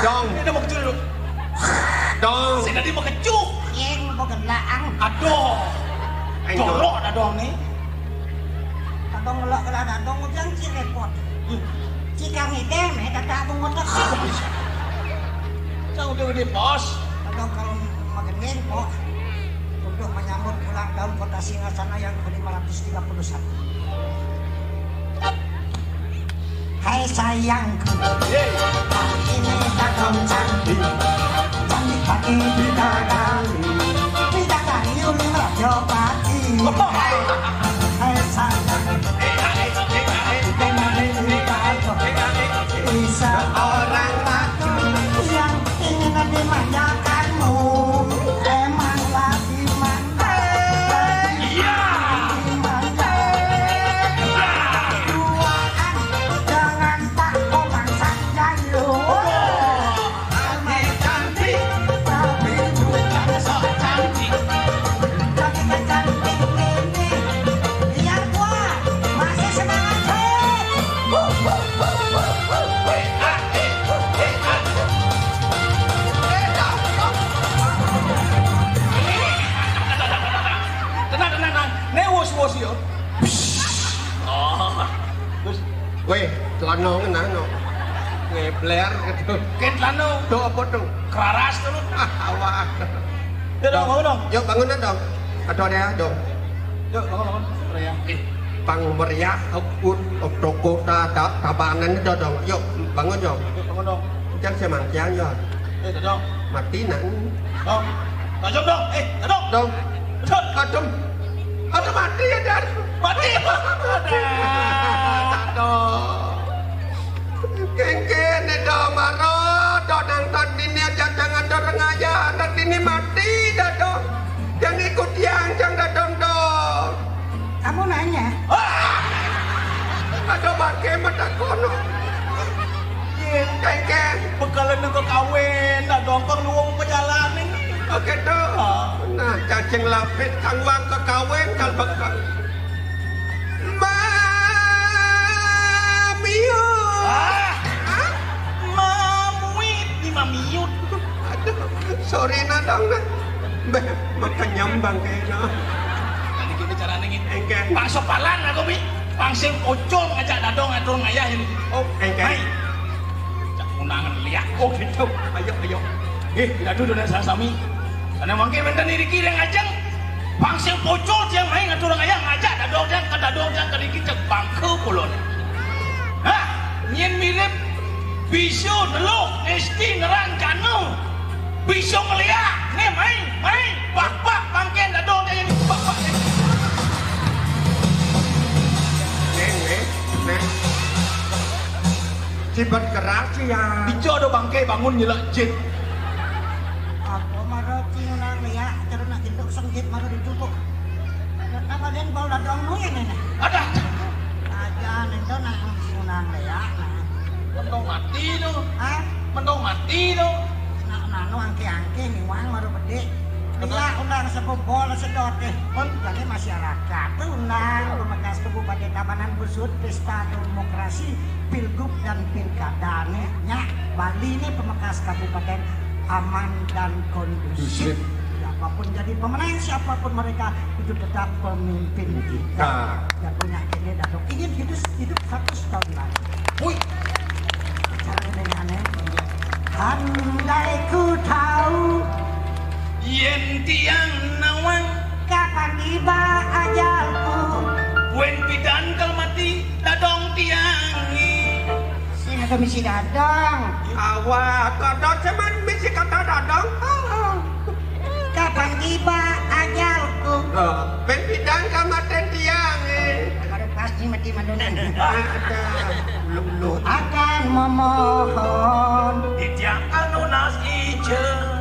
Dong. Ini mau kecil dulu. Dong. Sing tadi mau kecuh. Yang mau kena ang. Aduh. Ayo. Jorok dah dong nih. Kadang ngelak kena dadong ujang si repot. Cikang idem, eh, kata aku ngotot. Cang udah gede, Bos. Kadang kalau magenin, kok, untuk menyambut ulang tahun Kota Singgasana yang ke lima ratus tiga puluh satu. Hai sayangku, hari ini datang cantik, cantik pakai bidadari, bidadari Uli Merajopati. Hai sayang, dengerin kata seorang laki yang ingin dimanjakanmu. Emang lagi mandai. Iya. Lagi mandai. Iya. Berduaan dengan Pak Komang Sanjaya. Cantik, tapi bukan sok cantik. Tapi kan cantik ini. Biar gua masih semangat, hei. No, ngena, no. Ngebler gitu. Ken lano. Do apa tuh? Keraras tuh. Ah, awak. Yo, Dong, bangun, Dong. Yuk, bangun, Dong. Ada ada, Dong. Yuk, bangun, bangun. Meriah. Eh, pang meriah, ut, ut, toko, ta, ta, tabanan itu, Dong. Yuk, bangun, Dong. Yuk, bangun, Dong. Jangan semangkian, ya. Eh, Dong. Mati, nak. Dong. Tajam, Dong. Eh, Dong. Dong. Dong. Aduh. Aduh, mati ya, Dan. Mati. Aduh. Kengken, Dong, maro, Dong, nang tadi ni aja jangan dorong aja. Tadi ni mati dah, Dong. Yang ikut yang jangan, Dong, Dong. Kamu nanya? Ah! Ada bangke mata kono. Yen kengken. Bekalan nang kawin, dah dongkong luwung pejalan ni. Oke, tuh. Ah. Nah, cacing lapit kang wang ke kawin, kal bekal. Mamiut. Ah! Hah? Mamuit ni mamiut. Aduh, sorry, nah, Dong, nah. Beh, makan nyambang kayaknya. Tadi gini caranya, Ngin. Engke. Pang sopalan aku, Bi. Pang sing pocol ngajak dadong ngatur ngayah ini. Oh, engke. Hai. Cak undangan liak. Oh, gitu. Ayo, ayo. Eh, tidak dulu dan salah sami. Karena mungkin minta diri kiri ngajeng. Pang sing pocol tiang main ngatur ngayah ngajak dadong tiang ke dadong tiang ke dikit cek bangke pulon. Hah? Nyen mirip bisu neluh esti nerang kanu. Bisu ngeliak, nih main, main, bak, bak, pangken dadong dia yang bak, bak. Neng, neng, neng. Cibat keras ya. Ijo ada bangke bangun nyelak jin. Apa mara cingunang liak, terus nak jenduk senggit mara ditutup. Apa dia bau dadong nu ini nih? Ada. Aja nento nak cingunang liak, nah. Mentong mati tu. Hah? Mentong mati tu. Nak nanu angke-angke ni wang mara bedik. Liak undang sebobol sedot eh. Pun jadi masyarakat tu undang bekas Kabupaten Tabanan Busut pesta demokrasi pilgub dan pilkada ni. Nyak Bali ni pemekas kabupaten aman dan kondusif. Kondusif. Siapapun jadi pemenang, siapapun mereka, itu tetap pemimpin kita. Kita. Dan punya ini Dadong ingin hidup, hidup seratus tahun lagi. Wih. Cara ini aneh. Andai ku tahu. Yen tiang nawang. Kapan tiba ajalku. Wen pidan kal mati, dadong tiang. Sing ada misi dadong. Awak, kadang cuman misi kata dadong. Kapan tiba ajalku? Oh, ben pidan kamaten tiang, eh. Kalau pasti mati mandunan. Ada. Lulu. Akan memohon. Di tiang anu nas ije.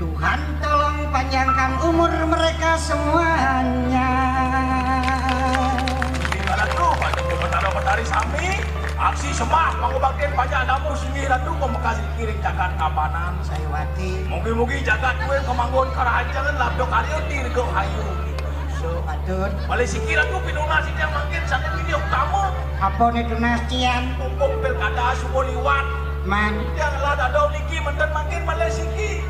Tuhan tolong panjangkan umur mereka semuanya. Di mana tuh, Pak Jokowi Petara Petari sami, aksi semah, pangubaktin panjang namu singgih ratu, pembekas kiring cakan kabanan. Saiwati. Mugi-mugi jagat kuwi kemanggon kerajaan labdo karya dirga ayu. So, patut. Malih siki ratu pinunas yang mangkin saking ini utama. Apa ni tunas cian? Mumpung pilkada subuh liwat. Man. Yang lah dadau niki menten mangkin malih siki.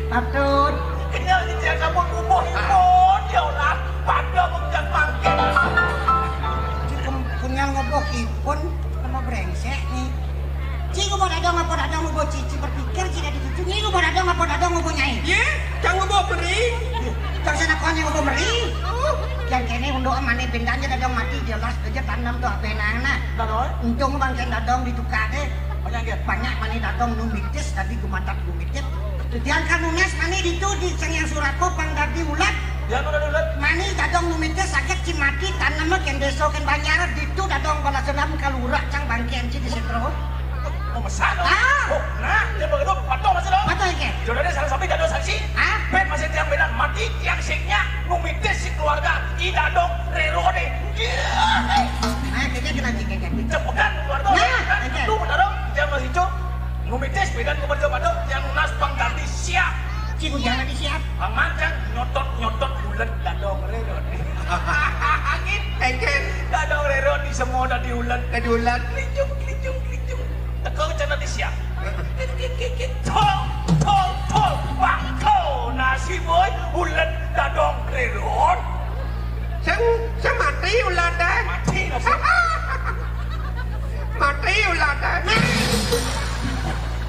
Patut. Kenyal di tiang sampun bubuh ipun, ya Allah. Pada mengejak mangkin. Kenyal ngoboh ipun, nama brengsek ni. Ci ngubuh dadong apa dadong ngubuh ci, ci berpikir ci dadi cucu. Ci ngubuh dadong apa dadong ngubuh nyai. Ye, cang ngubuh meri. Cang sana kon yang ngubuh meri. Yang kene unduk mane bendanya dadong mati dia las kerja tanam tu apa nang nah. Dadong. Untung bangken dadong ditukar deh. Banyak ke? Banyak mane dadong numitis tadi gumatat gumitit. Diangkat nunas mane ditu di ceng yang suraku pang dadi ulat. Dia mana dulu? Mane dadong numitis sakit ci mati tanam ken desa ken banjar ditu dadong balas dendam kalurak cang bangken ci di setro. Memesan. Ah. Oh, nah, dia begitu patuh masih dong. Patuh ke? Jodohnya salah sampai jatuh saksi. Ah. Ben masih tiang bedan mati tiang siknya numitis si keluarga ida dong rero deh. Ah, kejadian lagi kejadian. Cepetan keluarga. Nah, itu benar dong. Dia masih cok. Numitis bedan kepada pada yang nunas pang ganti siap. Ci bujang lagi siap. Mangan cang nyotot-nyotot ulet dadong rero. Angin. Engken. Dadong rero di semua dadi ulet. Dadi ulet. Klicung, klicung, klicung. Teka cang dadi siap. Kit, kit, kit, kit. Tol, tol, tol. Bangko nasi boy ulet dadong rero. Sing, sing mati ulet deh. Mati nasi. Mati. Mati ulat, eh.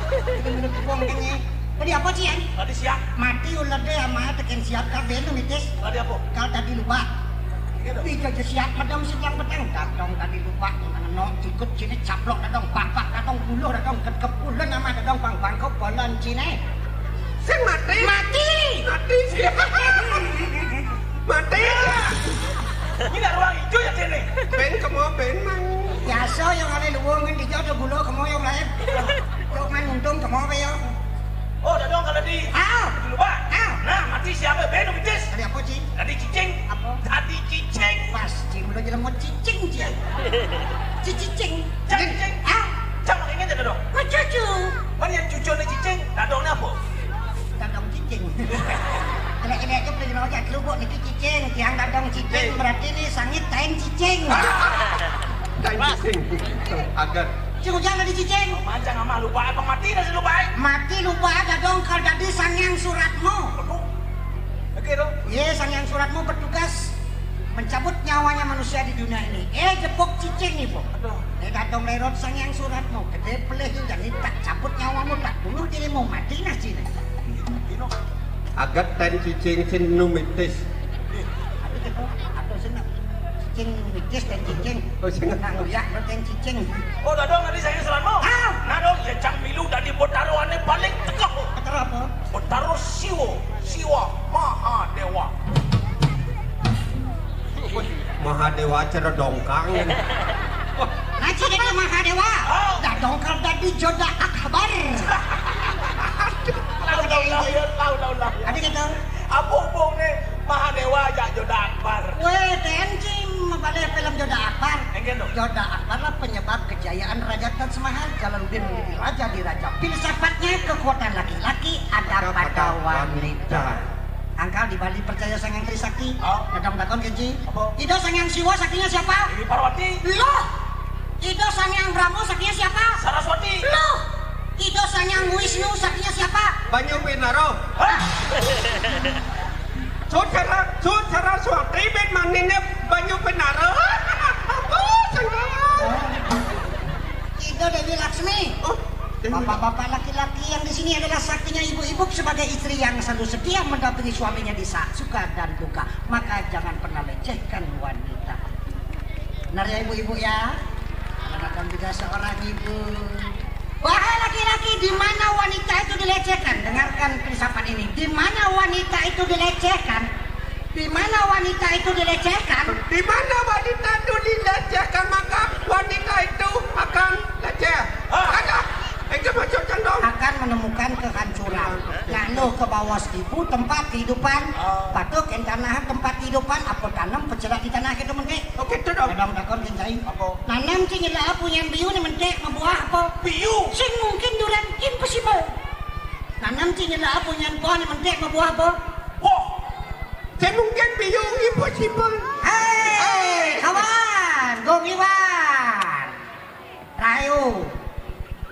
Kita minum tepung kan, ya? Tadi apa, Cian? Tadi siap. Mati ulat deh, ama teken siap kabeh nu mitis. Tadi apa? Kal tadi lupa. Iya dong. Ija aja siap medong siang petang. Dadong tadi lupa, ngeno jukut sini caplok dadong, bapak dadong, buluh dadong, kekep ulen ama dadong, bang bangkok bolon sini. Sing mati. Mati. Mati. Mati. Ini ndak ruang hijau ya sini. Ben kemo ben mang. Biasa yang ada luwung kan dijak ada gula kemo yang lain. Yuk man untung kemo apa ya? Oh, dadong kalau di Ah. Di lupa. Ah. Nah, mati siapa? Ben mitis. Tadi apa, Ci? Tadi cicing. Apa? Tadi cicing. Pas, Ci, mula jalan mau cicing, Ci. Cicing. Cicing. Ah. Cang ingat ya, dadong. Cucu. Mana yang cucu ni cicing? Dadong ni apa? Dadong cicing. Kena-kena aja pergi aja kelubuk ni cicing. Tiang dadong cicing. Berarti ni sangit tain cicing. Tain cicing. Agar. Cing hujan tadi cicing. Mancang ama lupa apa mati dah lupa. Mati lupa dadong kal tadi sangyang suratmu. Aduh. Oke dong. Ye, sangyang suratmu bertugas mencabut nyawanya manusia di dunia ini. Eh, jepok cicing ni, po. Aduh. Eh, dadong lerot sangyang suratmu. Gede pelih jadi tak cabut nyawamu, tak bunuh dirimu, mati nah sini. Agat ten cicing sin numitis. Aduh, gitu. Aduh, senang. Cicing mitis ten cicing. Oh, senang. Nang uyak ten cicing. Oh, dadong tadi sangyang suratmu. Ah. Nah, dong, ya cang milu tadi botaroane paling tegak. Botar apa? Botaroan Siwa, Siwa Mahadewa. Mahadewa cara dongkang. Ngaji dari Mahadewa. Oh. Dah dongkang tadi joda akbar. Tahu, tahu, tahu, ya, tahu, tahu, tahu, ya. Ada gitu. Apa hubungnya Mahadewa jak joda akbar? Weh, tenjim balik film joda akbar. Enggak dong. Joda akbar lah penyebab kejayaan Raja Taj Mahal. Jalaluddin menjadi raja di raja. Filsafatnya kekuatan laki-laki ada pada wanita. Angkal di Bali percaya sangang Trisakti. Oh. Dadong takon keji. Apa? Ida sangyang Siwa saktinya siapa? Dewi Parwati. Loh. Ida sangyang Brahma saktinya siapa? Saraswati. Loh. Ida sangyang Wisnu saktinya siapa? Banyu Pinaro. Hah? Saudara, saudara Saraswati ben manine Banyu Pinaro. Apa senang? Ida Dewi Laksmi. Oh. Bapak-bapak laki-laki yang di sini adalah saktinya ibu-ibu sebagai istri yang selalu setia mendampingi suaminya di saat suka dan duka. Maka jangan pernah lecehkan wanita. Benar ya ibu-ibu ya? Karena kan juga seorang ibu. Wahai laki-laki, di mana wanita itu dilecehkan? Dengarkan filsafat ini. Di mana wanita itu dilecehkan? Di mana wanita itu dilecehkan? Di mana wanita itu dilecehkan, maka wanita itu akan leceh. Ada. Itu maksud cendong. Akan menemukan kehancuran. Lalu ke bawah seribu tempat kehidupan. Patut ke tanah tempat kehidupan. Apa tanam pecelak di tanah kita mentik? Oke, tu dong. Kadang takon kencai. Apa? Nanam cing nyelak apa yang biu ni mentik, membuah apa? Biu. Sing mungkin duran impossible. Nanam cing nyelak apa yang buah ni mentik, membuah apa? Wah. Sing mungkin biu impossible. Hei, kawan, Gong Iwan. Rayo.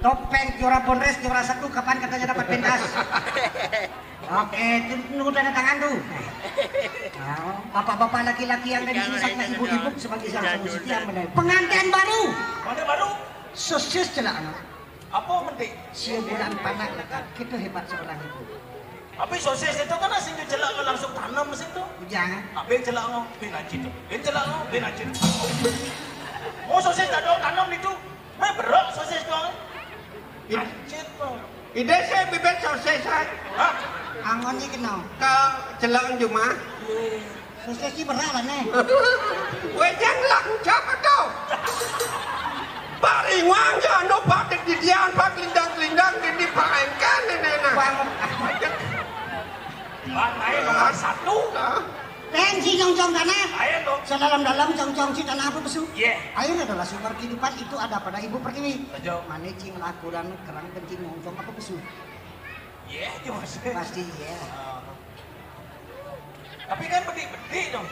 Topeng juara Bonres, juara satu, kapan katanya dapat pentas? Oke, tu-, nunggu tanda tangan tu. Nah, bapak-bapak laki-laki yang ada di sini sama ibu-ibu sebagai salah satu setia mengenai pengantin baru. Mana baru? Sosis celak, no. Apa penting? Sia bulan panak dekat. Kita hebat seorang ibu. Tapi sosis itu kan asing celak langsung tanam situ. Jangan. Tapi celak no, bin acit. Bin celak no, bin acit. Oh, sosis tak ada tanam itu. Meh berok sosis doang. Ide saya bibit sosis, ah. Hah? Angon ni kena. Ke celak cuma. Sosis ni berat lah ni. Weh, jangan lah, siapa tu? Pak Ringwang je anu, Pak Didian, Pak Kelindang-Kelindang, ini Pak Engkan ini, nah. Bang. Bang, naik nomor satu. Ah. Tenji nyongjong tanah. Ayo dong. Sedalam-dalam nyongjong si tanah apa besu? Iya. Air adalah sumber kehidupan, itu ada pada ibu pertiwi. Betul. Mana cing lakuran kerang kencing nyongjong apa besu? Iya, itu maksudnya. Pasti iya. Ah. Tapi kan bedik-bedik dong.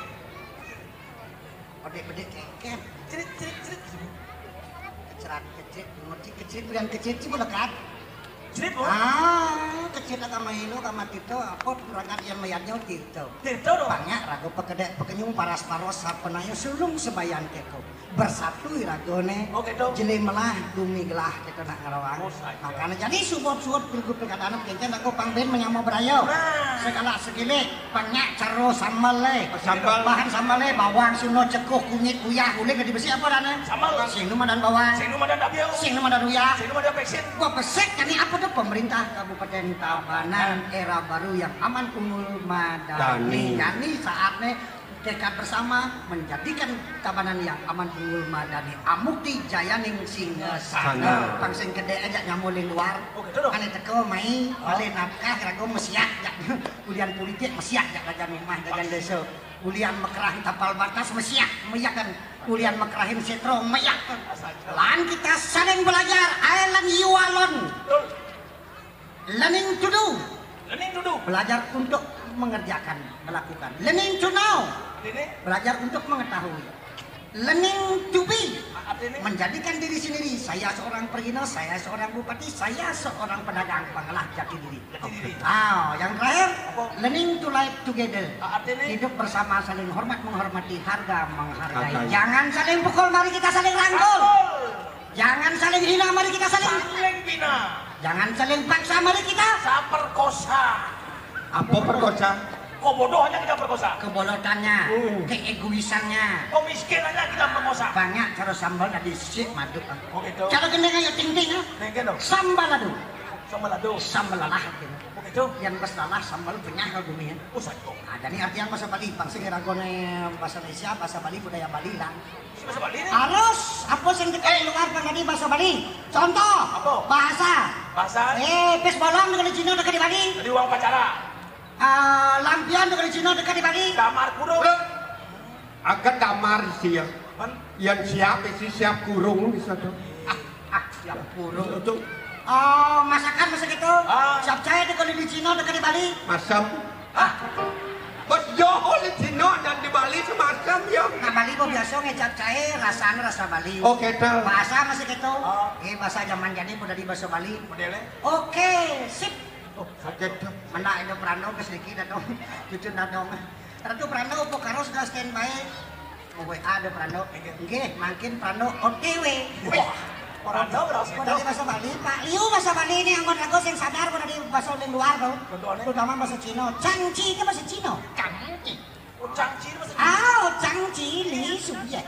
Bedik-bedik kengkeng. Cerit, cerit, cerit. Kecerat, kecerit, ngocik, kecerit, bukan kecerit, sih, lekat. Sip, oh. Ah, kecil ka maino ka matito, apa perangkat yang mayatnya tito. Tito dong. Banyak ragu pekedek pekenyung paras paros sapenayo sulung sebayan teko. Bersatu iragone. Oh, gitu. Jeli melah, bumi gelah, kita nak ngerawang. Oh, saja. Makanya jadi suwot-suwot berikut perkataan kencen aku pang ben menyamo berayo. Nah. Segala segilik, banyak caro sambal le. Sambal. Bahan sambal le, bawang, suno, cekuh, kunyit, uyah, uling, gedi besi apa dane? Sambal. Sing nu madan bawang. Sing nu madan dabiau. Sing nu madan uyah. Sing nu madan peksin. Gua pesek, ini apa tuh pemerintah Kabupaten Tabanan era baru yang aman unggul madani. Dani. Yani saatnya tekad bersama menjadikan Tabanan yang aman unggul madani. Amukti jayaning singasana. Sana. Pang sing gede aja nyamulin luar. Oh, gitu dong. Ane teko mai, ah, balik nafkah, ragu mesiak, ya. Ulian politik mesiak, ya, jajan rumah, jajan desa. Ulian mekerahin tapal batas mesiak, meyak kan. Ulian mekerahin setro, meyak kan. Lan kita saling belajar, ae lan yualon. Betul. Learning to do. Learning to do. Belajar untuk mengerjakan, melakukan. Learning to know. Ini. Belajar untuk mengetahui. Learning to be. Artinya? Menjadikan diri sendiri. Saya seorang perino, saya seorang bupati, saya seorang pedagang, pengelah jati diri. Jati diri. Ah, yang terakhir, apa? Learning to live together. Ah, artinya? Hidup bersama, saling hormat menghormati, harga menghargai. Hargai. Jangan saling pukul, mari kita saling rangkul. Rangkul. Jangan saling hina, mari kita saling. Saling bina. Jangan saling paksa, mari kita. Saperkosa. Apa perkosa? Kok bodoh aja kita perkosa. Kebolotannya, hmm, keegoisannya. Kok miskin aja kita perkosa. Banyak cara sambal tadi sik maduk. Oh, gitu. Cara gendeng ayo ting ting, ah. Ting ting dong. Sambal aduh. Sambal aduh. Sambal lalah gitu. Oh, gitu. Yang bes lalah sambal penyah ke bumi ya. Oh, satu. Nah, jadi artinya bahasa Bali, bangsa iragone bahasa Indonesia, bahasa Bali, budaya Bali lah. Bahasa Bali nih. Harus, apa sing kita luar kan tadi bahasa Bali? Contoh, apa? Bahasa. Bahasa. Eh, pis bolong dekat di Cina dekat di Bali. Jadi uang pacara. Ah, lampion dekat di Cina dekat di Bali. Damar kurung. Agak damar sih ya. Men? Yang siap isi siap kurung bisa tuh. Ah, ah, siap kurung. Itu. Oh, masakan masa gitu. Ah. Siap cair dekat di Cina dekat di Bali. Masam. Ah. Bos jauh di Cina dan di Bali semasam ya. Nah, Bali kok biasa ngecap cair, rasanya rasa Bali. Oh, gitu. Bahasa masih gitu. Oh. Eh, bahasa zaman jadi udah di bahasa Bali. Modelnya? Oke, sip. Oh, gitu. Mana ada Prando ke sedikit datang. Cucu datang. Ratu Prando, apa karo sudah standby? Oh, W A ada Prando. Nggih, mangkin Prando O T W. Wah, Prando berapa sih? Dari bahasa Bali, Pak. Liu bahasa Bali ini anggon lagu sing sadar kok dari bahasa luar tuh. Contohnya? Terutama bahasa Cina. Cangci itu bahasa Cina. Cangci. Oh, cangci itu bahasa Cina. Ah, oh, cangci li suye.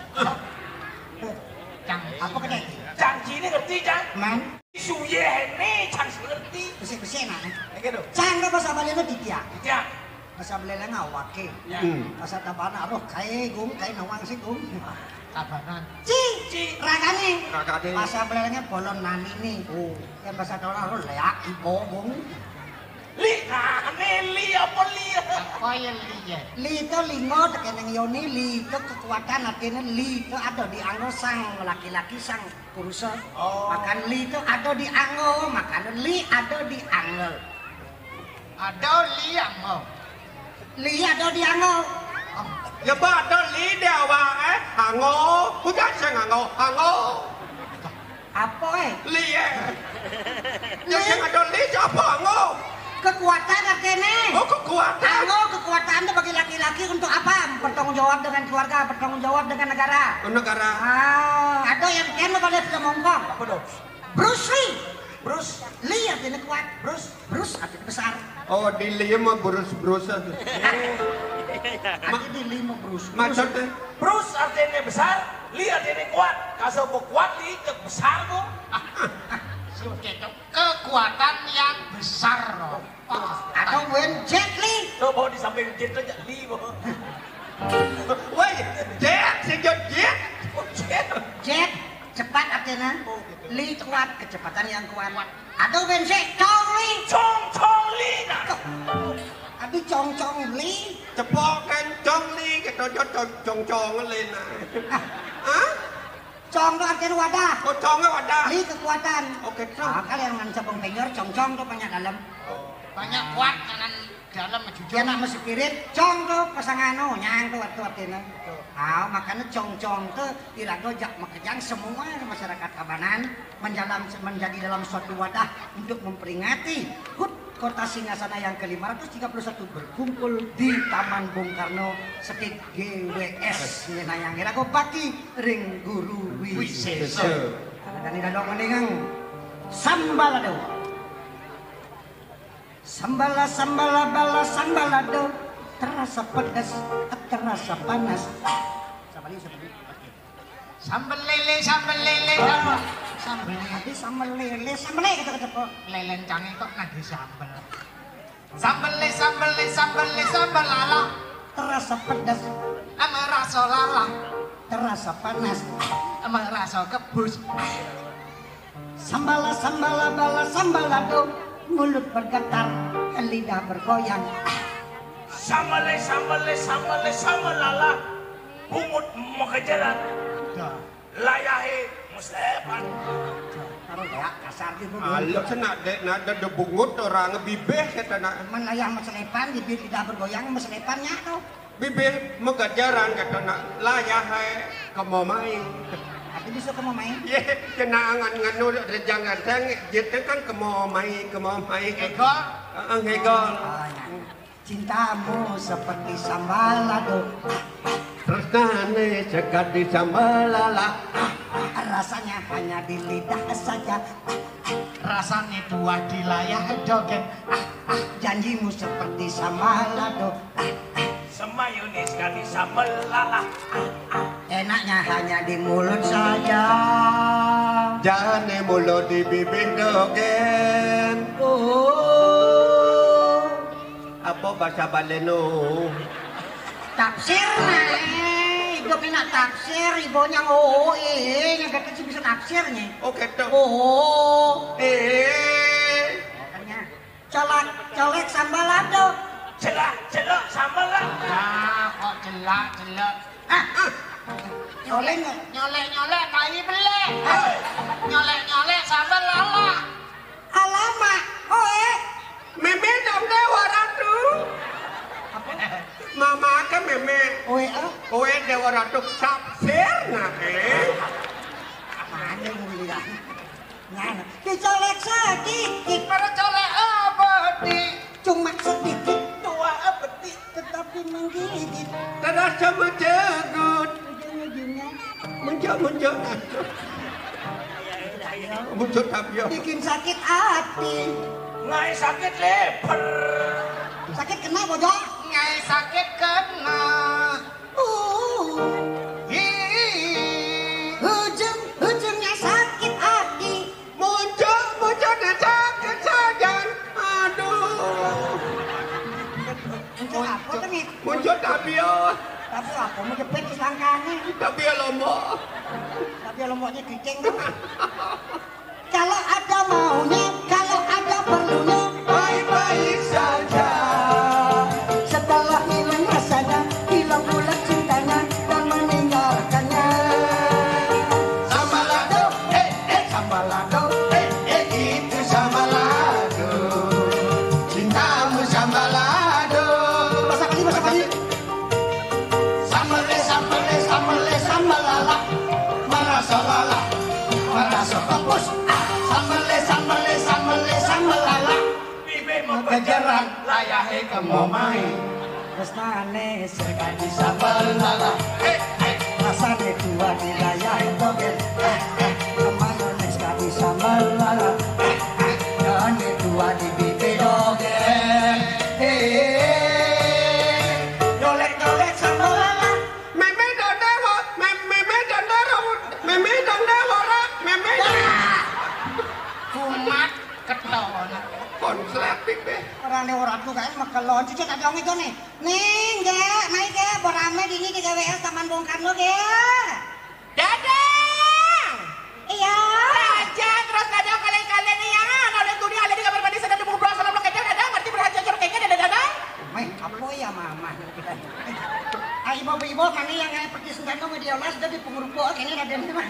Cang. Apa kena? Cangci ini ngerti, Cang? Man. Suye ini cangci ngerti. Besi-besi nah. Kayak gitu. Cang itu bahasa Bali itu ditia. Ditia. Bahasa Bali awake. Ya. Hmm. Bahasa Tabanan roh kae gung, kae nawang sih gung. Tabanan. Ci, ci, ragane. Ragane. Bahasa Bali bolon nani nih. Oh. Kan bahasa Tabanan roh leak ibo gung. Li, nah, ini li apa li? Apa ya li ya? Li itu lingo, tekeneng yoni, li itu kekuatan, artinya li itu ada di anu sang laki-laki, sang purusa. Oh. Makan li itu ada di anggo, makan li ada di anggo. Ada li anggo. Li ada di anggo. Ya, ba ada li di awak, eh? Anggo. Bukan sing anggo, anggo. Apa, eh? Li, eh? Ya, sing ada li siapa anggo? Kekuatan artinya. Oh, kekuatan. Anggo kekuatan itu bagi laki-laki untuk apa? Bertanggung jawab dengan keluarga, bertanggung jawab dengan negara. Oh, negara. Ah, ada yang kian lo pada sudah mongkok. Apa dong? Bruce Lee. Bruce. Lee artinya kuat. Bruce. Bruce artinya besar. Oh, di Lee mah Bruce Bruce. Artinya di Lee mah Bruce. Maksudnya? Bruce artinya besar, Lee artinya kuat. Kasih mau kuat di ke besar kok. Kekuatan yang besar loh. Atau Wen Jet Li. Tuh, bawa di samping Jet aja, Li, bawa. Woi, Jet, si Jet, Jet. Oh, Jet. Jet, cepat artinya. Oh, gitu. Li kuat, kecepatan yang kuat. Atau Wen Jet, Cong Li. Cong, Cong Li, nah. Abi Cong Cong Li. Cepok kan Cong Li, kita aja Cong Cong Cong Li, nah. Ah. Hah? Cong to artiné wadah. Oh, congé wadah. Li kekuatan. Oké, cong. Nah, kalau yang nang sabung penyor, cong-cong to banyak dalam. Oh. Banyak kuat, kanan dalam jujur. Dia nak mesti kirit, cong to pasangano, nyang to waktu artiné. Ah, makanya cong-cong to iraga jak makejang semua masyarakat Tabanan menjalan, menjadi dalam suatu wadah untuk memperingati hut Kota Singgasana yang ke lima ratus tiga puluh satu berkumpul di Taman Bung Karno setik G W S. Ngenayang iraga bakti ring Guru Wisésa. Karena dani dadong mendingang sambalado. Sambala, sambala, bala, sambalado. Terasa pedas, terasa panas. Sambali, sambali. Sambel lélé, sambel lélé. Sambel lélé. Tadi sambel lélé, sambel lélé gitu, gitu, kok. Lélén cangé kok nadi sambel. Sambelé, sambelé, sambelé, sambel lala. Terasa pedas. Ama rasa lala. Terasa panas. Ama rasa kebus. Sambala, sambala, bala, sambalado. Mulut bergetar, lidah bergoyang. Sambelé, sambelé, sambelé, sambel lala. Bungut makejeran. Dah. Layahé meslepan. Karo gaya kasar gitu. Alus nak dek nada de bungut orang bibih kata nak. Men layah meslepan, bibih lidah bergoyang, meslepan nyak to. Bibih makejeran kata nak, layahé kemomai. Tapi bisa kemomai? Yé, kena angan nganu rejang rejang, jete kan kemomai, kemomai. Ngegol. Heeh, ngegol. Oh, nyak. Cintamu seperti sambalado. Tresnané sakadi sambalala. Rasanya hanya di lidah saja. Rasané tuah di layah dogén. Janjimu seperti sambalado. Semayuné sakadi sambalala. Enaknya hanya di mulut saja. Jani mula di bibih dogén. Oh. Apa basa Baléna? Tafsir, nah. Ibu nak tafsir, ibu nyang oh, eh, nyang kata sih bisa tafsir nih. Oh, gitu. Oh. Eh. Makanya, colak, colek sambal lado. Celak, celok sambal lado. Ah, kok celak, celok. Ah, ah. Nyolek, nyolek-nyolek, tai belek. Hei. Nyolek-nyolek, sambal lala. Alamak, oe. Mémé dong Déwa Ratu. Apa? Mama ke mémé. Oe, ah? Oe Déwa Ratu, tafsir nah, eh. Mana mulia? Nah, dicolek sedikit. Para colek abadi. Cuma sedikit. Dua abadi. Tetapi menggigit. Terasa mencegut. Ujung-ujungnya. Muncul-muncul. Muncul tapi ya. Bikin sakit hati. Ngai sakit lever. Sakit kena, Bojong? Ngai sakit kena. Uh. Ih. Ujung-ujungnya sakit hati. Muncul, muncul dan sakit sajan. Aduh. Muncul apa tuh nih? Muncul tapi ya. Tapi apa? Mau jepit di selangkangnya. Tapi ya lombok. Tapi ya lomboknya kicing tuh. Kalau ada maunya, kalau ada perlunya, baik-baik saja. Setelah hilang rasanya, hilang pula cintanya dan meninggalkannya. Sambalado, eh, eh, sambalado, eh, eh, itu sambalado. Cintamu sambalado. Masa kali, masa kali. Sambelé, sambelé, sambelé, sambalala. Marasa lala, marasa kebus. Sambelé, sambelé, sambelé, sambalala. Bibih makejeran, layahé kemomai. Tresnané sakadi sambalala. Eh, eh. Rasané tuah di layah dogén. Eh, eh. Kemana nih sakadi sambalala? Eh, eh. Rasané tuah di bibih dogén. Eh, eh. Nyolek-nyolek sambalala. Mémé dondéro, mé-, mémé dondéro, mémé dondéro, mémé dondéro. Kumat ketona. Konslet pipi. Ora né ora tuh kae mekelon, cucu tak dong itu nih. Ning, Gék, mai, Gék, bo ramé dini di G W S Taman Bung Karno, Gék. Dadang! Iya. Raja, terus Dadang kalian-kalian nih ya, noleh tuni ada di kamar mandi, sedang di bubur, salam lo kecil, Dadang, ngerti berhasil, curug kecil, ada Dadang? Mai, apa ya, Mama? Ayo, ibu-ibu, mana yang kayak pergi senjata, video las, udah di penguruk, ini Raden, Mas.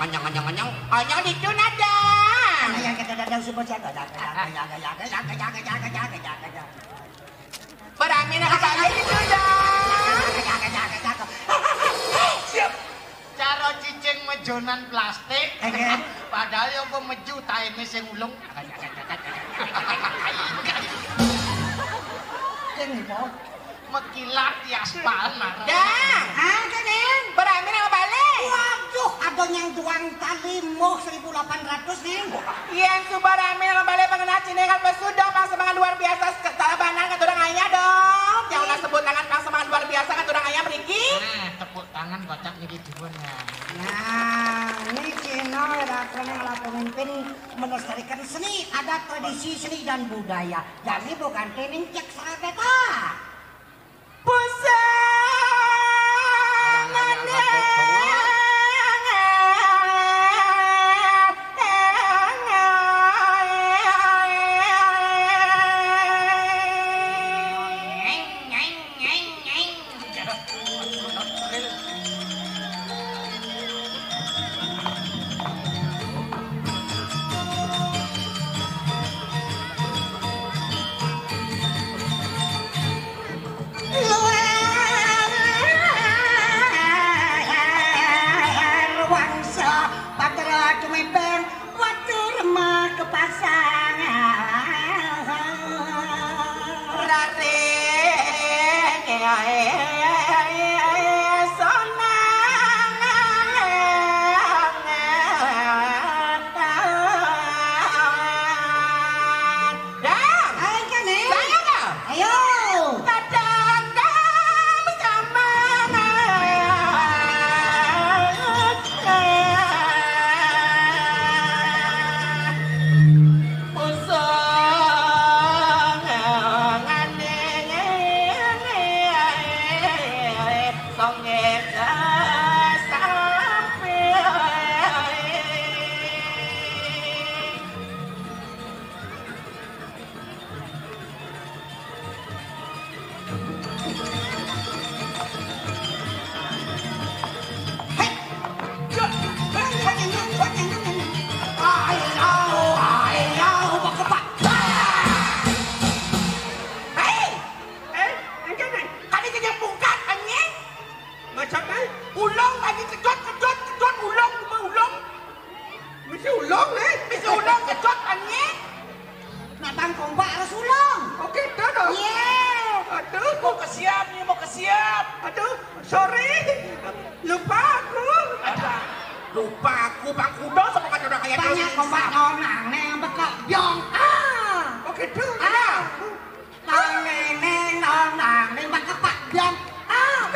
anyang, anyang, anyang. Anyang ditu nadang. Anyang kita dadang semua jaga, jaga, jaga, jaga, jaga, jaga, jaga, jaga, jaga, jaga. Berami nak kembali ditu dang. Jaga, jaga, jaga, jaga. Siap. Cara cicing mejonan plastik. Oke. Padahal ya apa meju taine sing ulung. Sing apa? Mekilat di aspal, Mar. Dah. Ah, Kak Ning. Berami nak balik. Waduh, ada yang tuang tali moh seribu delapan ratus, Ning. Yen suba rame nak balik pengenal cine kan pesudah pang semangat luar biasa. Salah banang katurang ayah dong. Yang ulah sebut tangan pang semangat luar biasa katurang ayah mriki. Nah, tepuk tangan kocak niki dua, nah. Nah, ini Cina ya, Kak Ning, ala pemimpin melestarikan seni, adat, tradisi, seni, dan budaya. Jadi bukan training cek salah beta. Pusing. Wangsa patra tumepeng. Waduh, remah kepasang. Raring Dang. Hai, Kak Ning. Saya, Kak. Ayo. Dadang, dang, bersama. Usung ngane songe sampai. Macam ai? Ulung lagi kedut, kedut, kedut, ulung, ulung. Mesti ulung, eh? Mesti ulung, kedut, ani. Nak bang kompak harus ulung. Okey, dah, dah. Iya. Aduh. Mau ke siap ni, mau ke siap. Aduh, sorry. Lupa aku. Ada. Lupa aku, Bang Kudo sama kan orang kaya banyak kompak nonang ni yang bekak biong. Ah. Okey, dah. Ah. Nang neng neng nang nang neng bang kepak biang. Ah.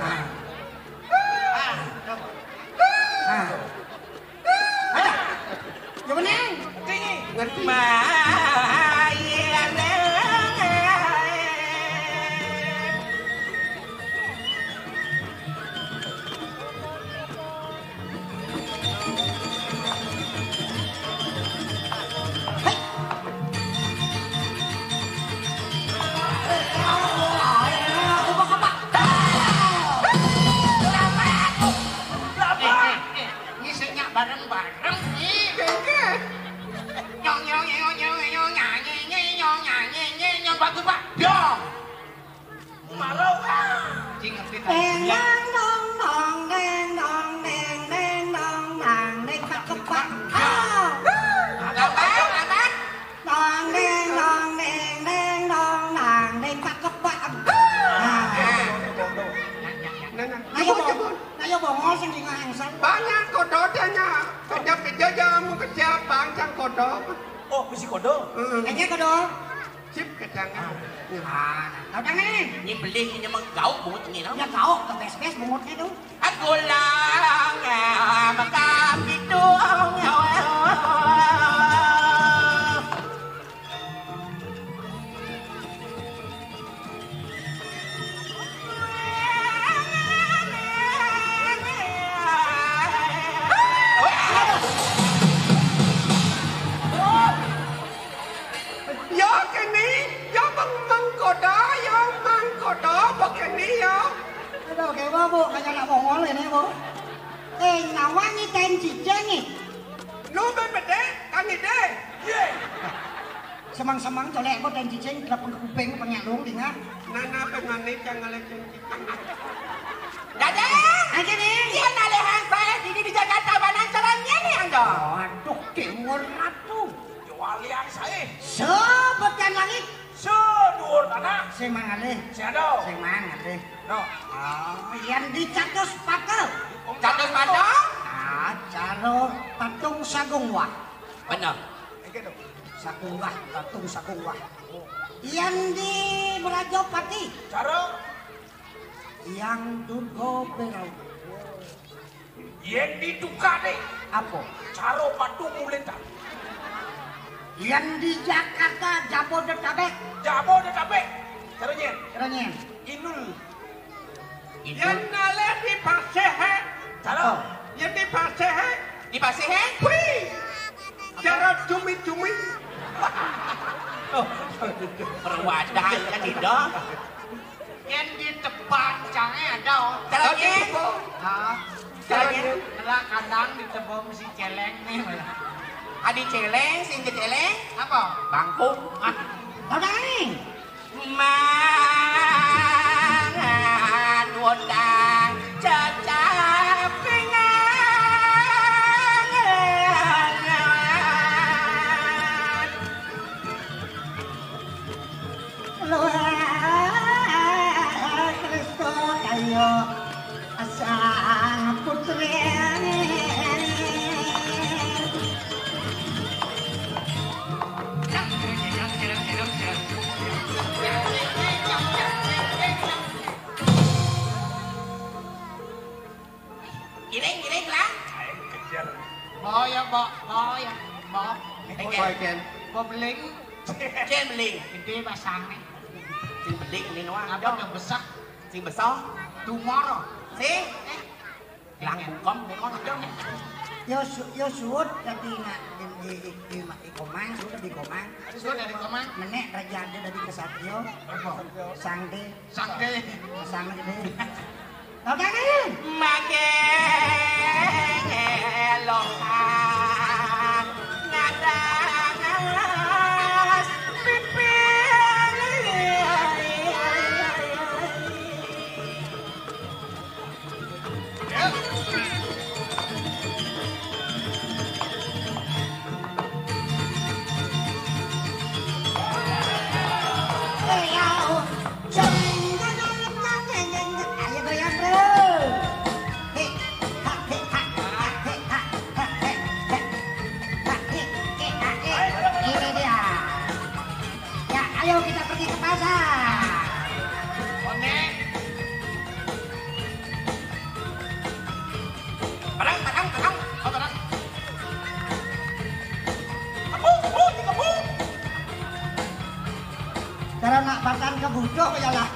Ah. Ah. Ada. Yang mana? Tinggi. Ngerti. Bareng-bareng sih. Nyong, nyong, nyong, nyong, nyong, nyanyi, nyong, nyanyi, nyong, bagus, Pak. Dong. Malu. Cing ngerti tadi. Deng dong dong dong, deng dong dong dong, deng dong dong, deng pak kepak. Ah. Apa? Apa? Dong deng dong deng deng dong dong, deng pak kepak. Ah. Nah, nah. Nah, yo, Bongol sing di ngangsal. Banyak kododanya. Kerja kerja jamu kerja bangcang kodok. Oh, bisi kodok. Heeh. Kayaknya kodok. Sip, kedangan. Ah, nah, tahu tangan ini? Ini beli, ini menggauk bungut ini, no? Ya, gauk, kebes-bes bungutnya tuh. Aku lang, ah, maka pitung, ah, ah, ah. Ya kene, ya meng-, mengkoda, ya mengkoda, apa kene ya? Aduh, kayak mabuk, kayak anak Mongol ini, Bu. Eh, nawangi kain cicing nih. Lu bebede, kan ide? Ye. Semang-semang colek kok kain cicing, telepon ke kuping, penyalung, dengar. Nana pemane jangan lecen cicing. Dadang! Aja nih. Iya, nalehan saya di, di Jakarta, mana caranya nih, Angga? Waduh, Dewa Ratu. Jualian saya. Sebetan langit. Seduur tanah. Sing mangalih. Sing aduh. Sing mangalih. No. Oh, yang di catus pakel. Catus pakel? Ah, caro patung sagung wah. Bener. Iki to. Sagung wah, patung sagung wah. Yang di Merajopati. Caro. Yang Durgo Berau. Yen di Tukade. Apa? Caro patung muletan. Yang di Jakarta, Jabodetabek. Jabodetabek. Caro nyen. Caro nyen. Inul. Inul. Yang naleh di Pasehe. Caro. Oh. Yang di Pasehe. Di Pasehe? Wih. Caro cumi-cumi. Oh. Perwadah kan tidak. Yen di Tebang, cange ada, oh. Caranya? Hah? Caranya? Lah kadang di Tebang si celeng nih, malah. Adi celeng, sing ke celeng? Apa? Bangkung. Ah, kadang nih. Mangan wondang cacapingan. Luwih Kristo kaya sang putri. Giring, giring lah. Ayo kejar. Bawa ya, bawa, bawa ya, bawa. Oke. Bawa, Ken. Bawa beling. Ken beling. Gede pasangnya. Sing beling ini wah. Apa udah besar? Sing besar. Tumor. Sing. Eh. Lang bungkem ini wah. Yo su-, yo suud dadi nak di, di, di, di, di Komang, suud di Komang. Suud dari Komang. Menek raja ada dari kesatrio. Apa? Sangde. Sangde. Sangde. Oke, nih. Makin ngelokan ngadang alas pipi. Ayo goyang, Bro. Hei, ha, hei, ha, ha, hei, ha, ha, hei, ha, hei, hei, ha, hei. Ini dia. Ya, ayo kita pergi ke pasar. Oke. Barang, barang, barang. Oh, barang. Kebun, kebun, kebun. Cara nak batang kebutuh jalan.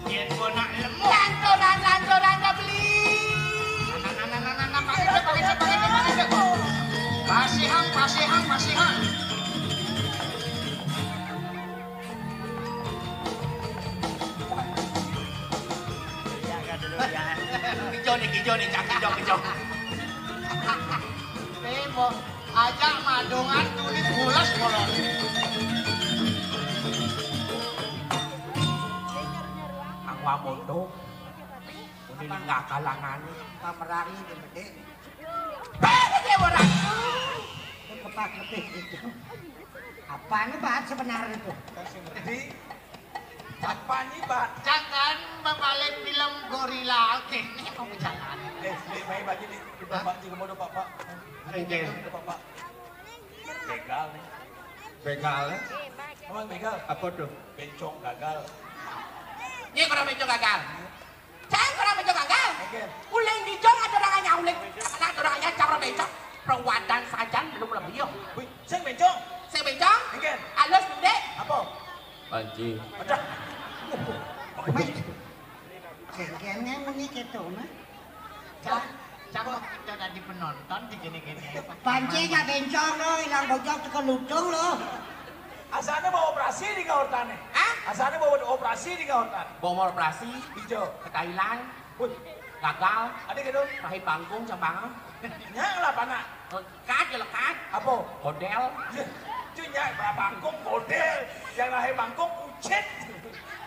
Yen kok nak lemu. Lanturan, lanturan, beli. Nah, nah, nah, nah, nah, nah, pakai, pakai, pakai, pakai. Ijo nih, Cak, ijo, ijo. Tembok. Ajak madongan tulis bulas kolor. Aku amoto. Ini nggak kalangan. Pamerangi di gede. Beda dia orang. Kepak lebih itu. Apa nih, Pak, sebenarnya itu? Jadi, apa nih, Pak? Jangan membalik film gorila. Oke, ini mau jalan. Eh, ini baik baju nih. Kita Pak juga mau, Pak, Pak. Enggak. Pak, Pak. Begal nih. Begal, ya? Emang begal? Apa tuh? Bencong gagal. Ini kurang bencong gagal. Saya kurang bencong gagal. Oke. Uling dijong ada orangnya, uling. Ada orangnya, cara bencong. Perwadan sajan belum lebih, yo. Wih, sing bencong. Sing bencong? Oke. Alus, Dek. Apa? Panci. Ada. Kene muni keto, nah. Cak, cak kok kita tadi penonton di gini-gini. Panci gak bencong lo, ilang bojok teko lutung lo. Asane mau operasi di kaurtane. Hah? Asane mau operasi di kaurtane. Mau operasi? Ijo. Ke Thailand. Wih. Gagal. Ada gitu. Rahim bangkung, cang bangang. Nya lah, panak. Lekat ya lekat. Apa? Model. Ya, cuy, nya bangkung model. Yang lahir bangkung kucit.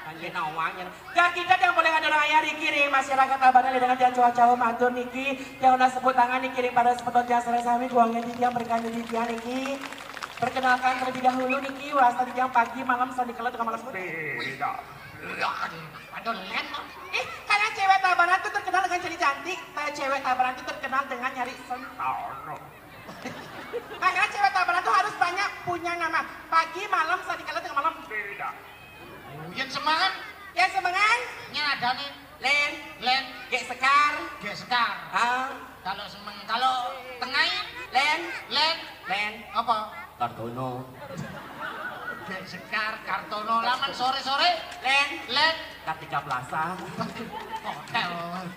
Anjir, nawanya. Ya, kita yang boleh ada raya riki ring masyarakat Tabanan dengan dia cuaca matur niki. Yang udah sebut tangan niki ring para semeton tiang sareng sami, buangnya di tiang, berikan di tiang niki. Perkenalkan terlebih dahulu niki, wasta di tiang pagi, malam, sandi kala, tengah malam. Tidak. Aduh, len. Ih, karena cewek Tabanan tuh terkenal dengan jadi cantik, eh, cewek Tabanan tuh terkenal dengan nyari sentano. Makanya cewek Tabanan tuh harus banyak punya nama. Pagi, malam, sandi kala, tengah malam. Tidak. Yang semangat. Yang semangat. Nya ada nih. Len. Len. Gek Sekar. Gek Sekar. Ah. Kalau semeng, kalau tengai. Len. Len. Len. Apa? Kartono. Gek Sekar, Kartono. Laman sore-sore. Len. Len. Kartika Plaza. Hotel.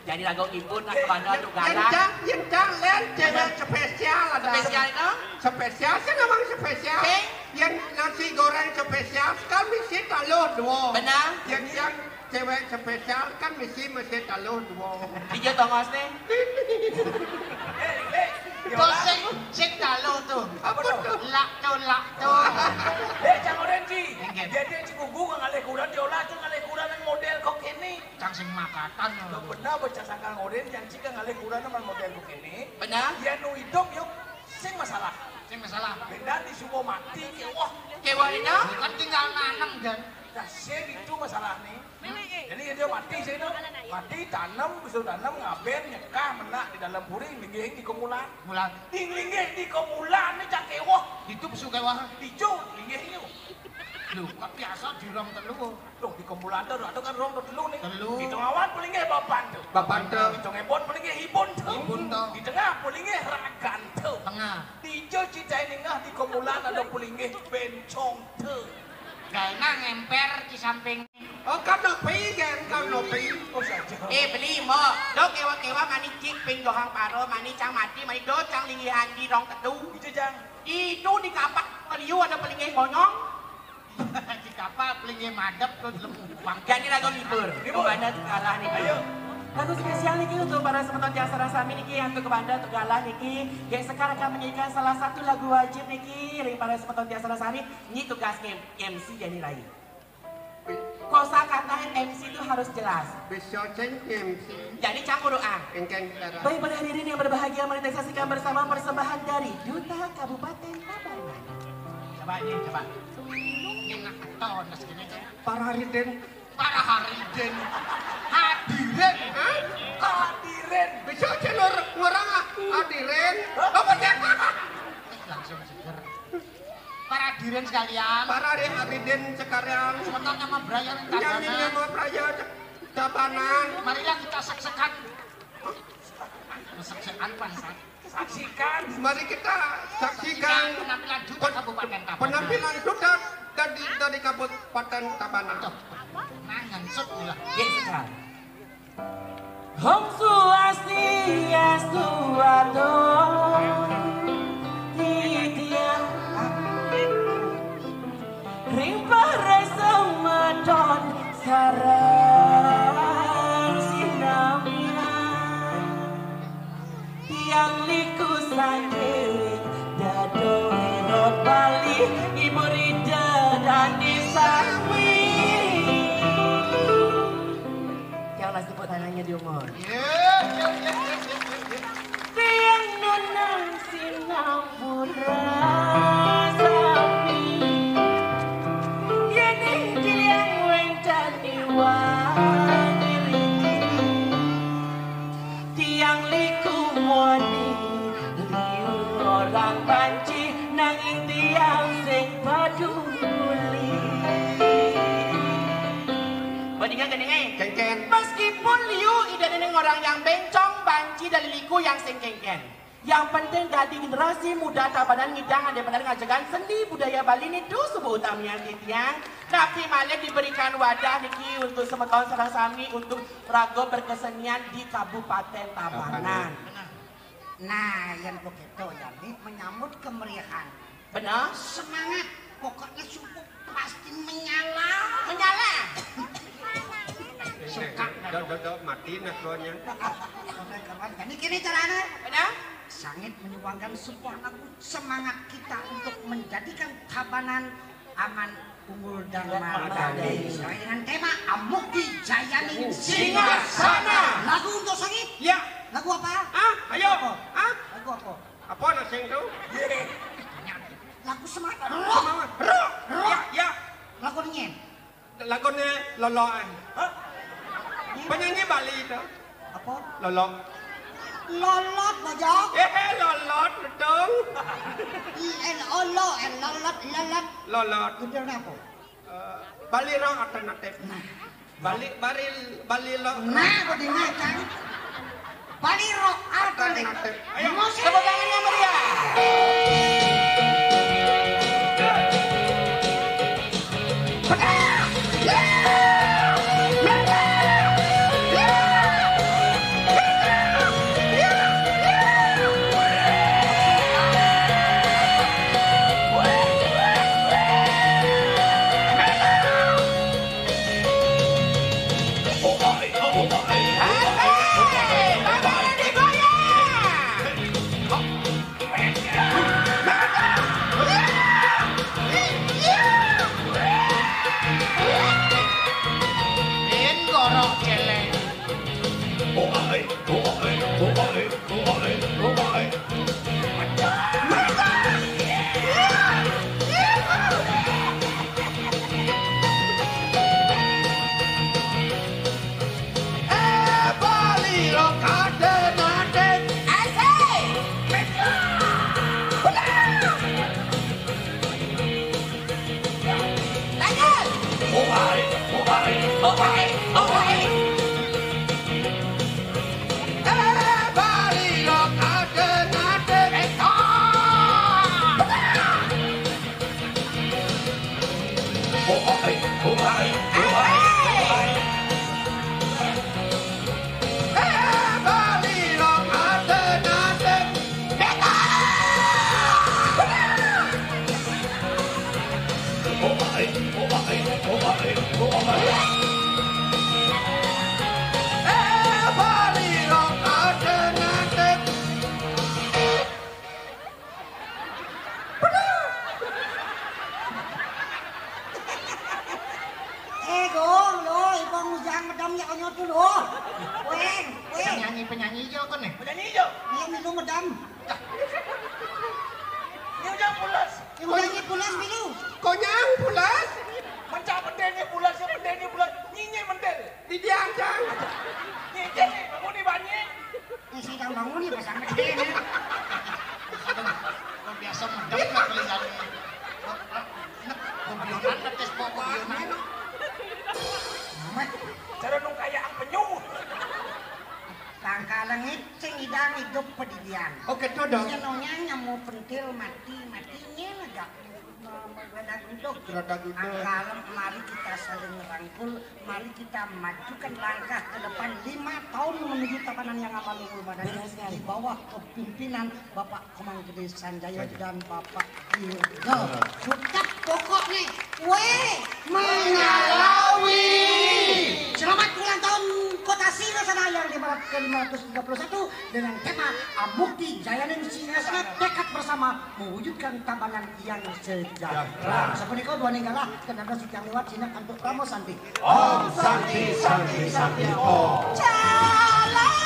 Jadi lagu ibu nak ke mana tuh galak? Yen cang, yen cang, Len, cewek spesial ada. Spesial itu? Spesial sih memang spesial. Oke. Yen nasi goreng spesial kan mesti taluh dua. Benar. Yen yang cewek spesial kan mesti mesti taluh dua. Tiga tongos nih. Eh, eh, Yola. Kok sing, sing taluh tuh? Apa tuh? Lak tuh, lak tuh. Eh, Cang Oren, Ci. Nggih. Dia, dia Ci Gugu nggak ngalih kurang, dia olah tuh ngalih kurang model kok ini. Cang sing makatan. Lo benar bocah sangkal ngoden yang jika ngalih kurang nang model begini. Benar. Ya nu hidup yuk sing masalah. Sing masalah. Beda di suko mati kewah. Kewah ini? Kan tinggal nanam, Jan. Nah, sing itu masalah nih. Jadi dia mati sih itu. Mati tanam, bisa tanam ngaben nyekah menak di dalam puri, linggih di kemulan. Mulan. Di linggih di kemulan nih cak kewah. Hidup su kewah. Dicu linggih yuk. Lho, kok biasa di rong telu? Loh, di kemulan tuh ada kan rong tuh telu nih. Telu. Di tengah awan paling nggih bapan tuh. Bapan tuh. Di tengah ebon paling nggih ibun tuh. Ibun tuh. Di tengah paling nggih ragan tuh. Tengah. Di ijo cita ini ngah di kemulan ada paling nggih bencong tuh. Kaina ngemper di samping. Oh, kan nopi, kan, kan nopi. Oh, saja. Eh, beli, Mbok. Dok, kewa-kewa mani cik ping dohang paro, mani cang mati, mani do cang linggihan di rong tedu. Itu, Cang. Itu di kapak liu ada paling nggih bonyong. Di kapal pelinggih madep terus lempang. Jadi lagu libur. Libur. Kebanda Tegalah niki. Ayo. Lagu spesial niki untuk para semeton tiang sareng sami niki, untuk Kebanda Tegalah niki. Gek Sekar akan menyanyikan salah satu lagu wajib niki, ring para semeton tiang sareng sami. Ini tugas M C Dani Rai. Kosa kata M C itu harus jelas. Bisa ceng M C. Jadi campur doa. Engkeng darah. Baik, para hadirin yang berbahagia, mari kita saksikan bersama persembahan dari Duta Kabupaten Tabanan. Coba ini, coba. Ini nak keton, terus gini, coba. Para hadirin. Para hadirin. Hadirin. Hah? Hadirin. Bisa aja lur ngurang ah. Hadirin. Apa ya? Langsung seger. Para hadirin sekalian. Para hadirin sekalian. Semeton nyama braya ning Tabanan. Nyama braya Tabanan. Marilah kita saksikan. Saksikan, Pak. Saksikan. Mari kita saksikan penampilan Duta Kabupaten Tabanan. Penampilan Duta dari, dari Kabupaten Tabanan. Tuh. Nah, nyansut pula. Yes, Kak. Om Swastiastu, atur titiang ring para semeton sareng sinamian. Liku sangking dado rot Bali, ibu Rida dan Disami. Yang masih tepuk tangannya di umur. Tiang nunang Singapura sami. Yening tiang wénten iwang diri. Tiang liku moni liu orang banci nanging tiang sing paduli. Bandingan gini, eh? Kéngkén. Meskipun liu ida nening orang yang bencong, banci dan liku yang sing kéngkén. Yang penting dadi generasi muda Tabanan ngidang ade bener ngajegang seni budaya Bali nitu suba utamian titiang. Napi malih diberikan wadah niki untuk semeton sareng sami untuk raga berkesenian di Kabupaten Tabanan. Nah, yang begitu ya, nih menyambut kemeriahan. Benar? Semangat, pokoknya subuh pasti menyala. Menyala? Suka. Dok, dok, dok, mati nah tuannya. Ini kini caranya. Benar? Sangit menyumbangkan sebuah lagu semangat kita untuk menjadikan Tabanan aman, unggul dan madani. Sesuai dengan tema Amuki Jayaning Singgasana. Lagu untuk sangit? Ya. Lagu apa? Ah, ayo. Apa? Ah? Lagu apa? Apa nak sing tu? Lagu semangat. Rock. Semangat. Rock. Rock. Ya, ya. Lagu nyen. Laguné Lolo, eh. Hah? Penyanyi Bali itu. Apa? Lolo. Lolot, Bojong. Eh, eh, Lolot, betul. I L O, lo, eh, Lolot, Lolot. Lolot. Judulnya apa? Eh, Bali Rock Alternatif. Nah. Bali, Bali, Bali Rock. Nah, kok dengar, Kang? Bali Rock Alternatif. Ayo, tepuk tangannya meriah. Eh, Gong, lo, Ipong Ujang medam ya onyo tu lo. Weng, weng. Penyanyi, penyanyi ijo kon nih. Penyanyi ijo. Iya, milu medam. Ini Ujang pulas. Ini Ujang pulas milu. Konyang pulas. Mencak pentil ni pulas, ya pentil ni pulas. Nyinyir pentil. Di diang, Jang. Nyinyir, bangun ni banyak. Ini sidang bangun ni pasang gede ni. Kok biasa medam lah kelihatannya. Kok bionan tetes kok bionan. Amat. Cara nung kaya ang penyu. Tangka lengit sing idang idup pedidian. Oh, gitu dong. Yen onyang nemu pentil mati, mati nyen agak. Geradak gudug. Geradak gudug. Angkalem, mari kita saling rangkul, mari kita majukan langkah ke depan lima tahun menuju Tabanan yang aman, unggul, madani. Benar sekali. Di bawah kepemimpinan Bapak Komang Gede Sanjaya Sanjaya. Dan Bapak Dirga. Benar. Sukat pokok nih. Weh, menyalawi. Selamat ulang tahun Kota Singgasana yang lima ratus, ke lima ratus tiga puluh satu dengan tema Amukti Jayaning Singasana, tekad bersama mewujudkan Tabanan yang sejahtera. Sapunika dwaning galah kenados titiang liwat sinak antuk Parama Santi. Om Santi, Santi, Santi, Om. Jalan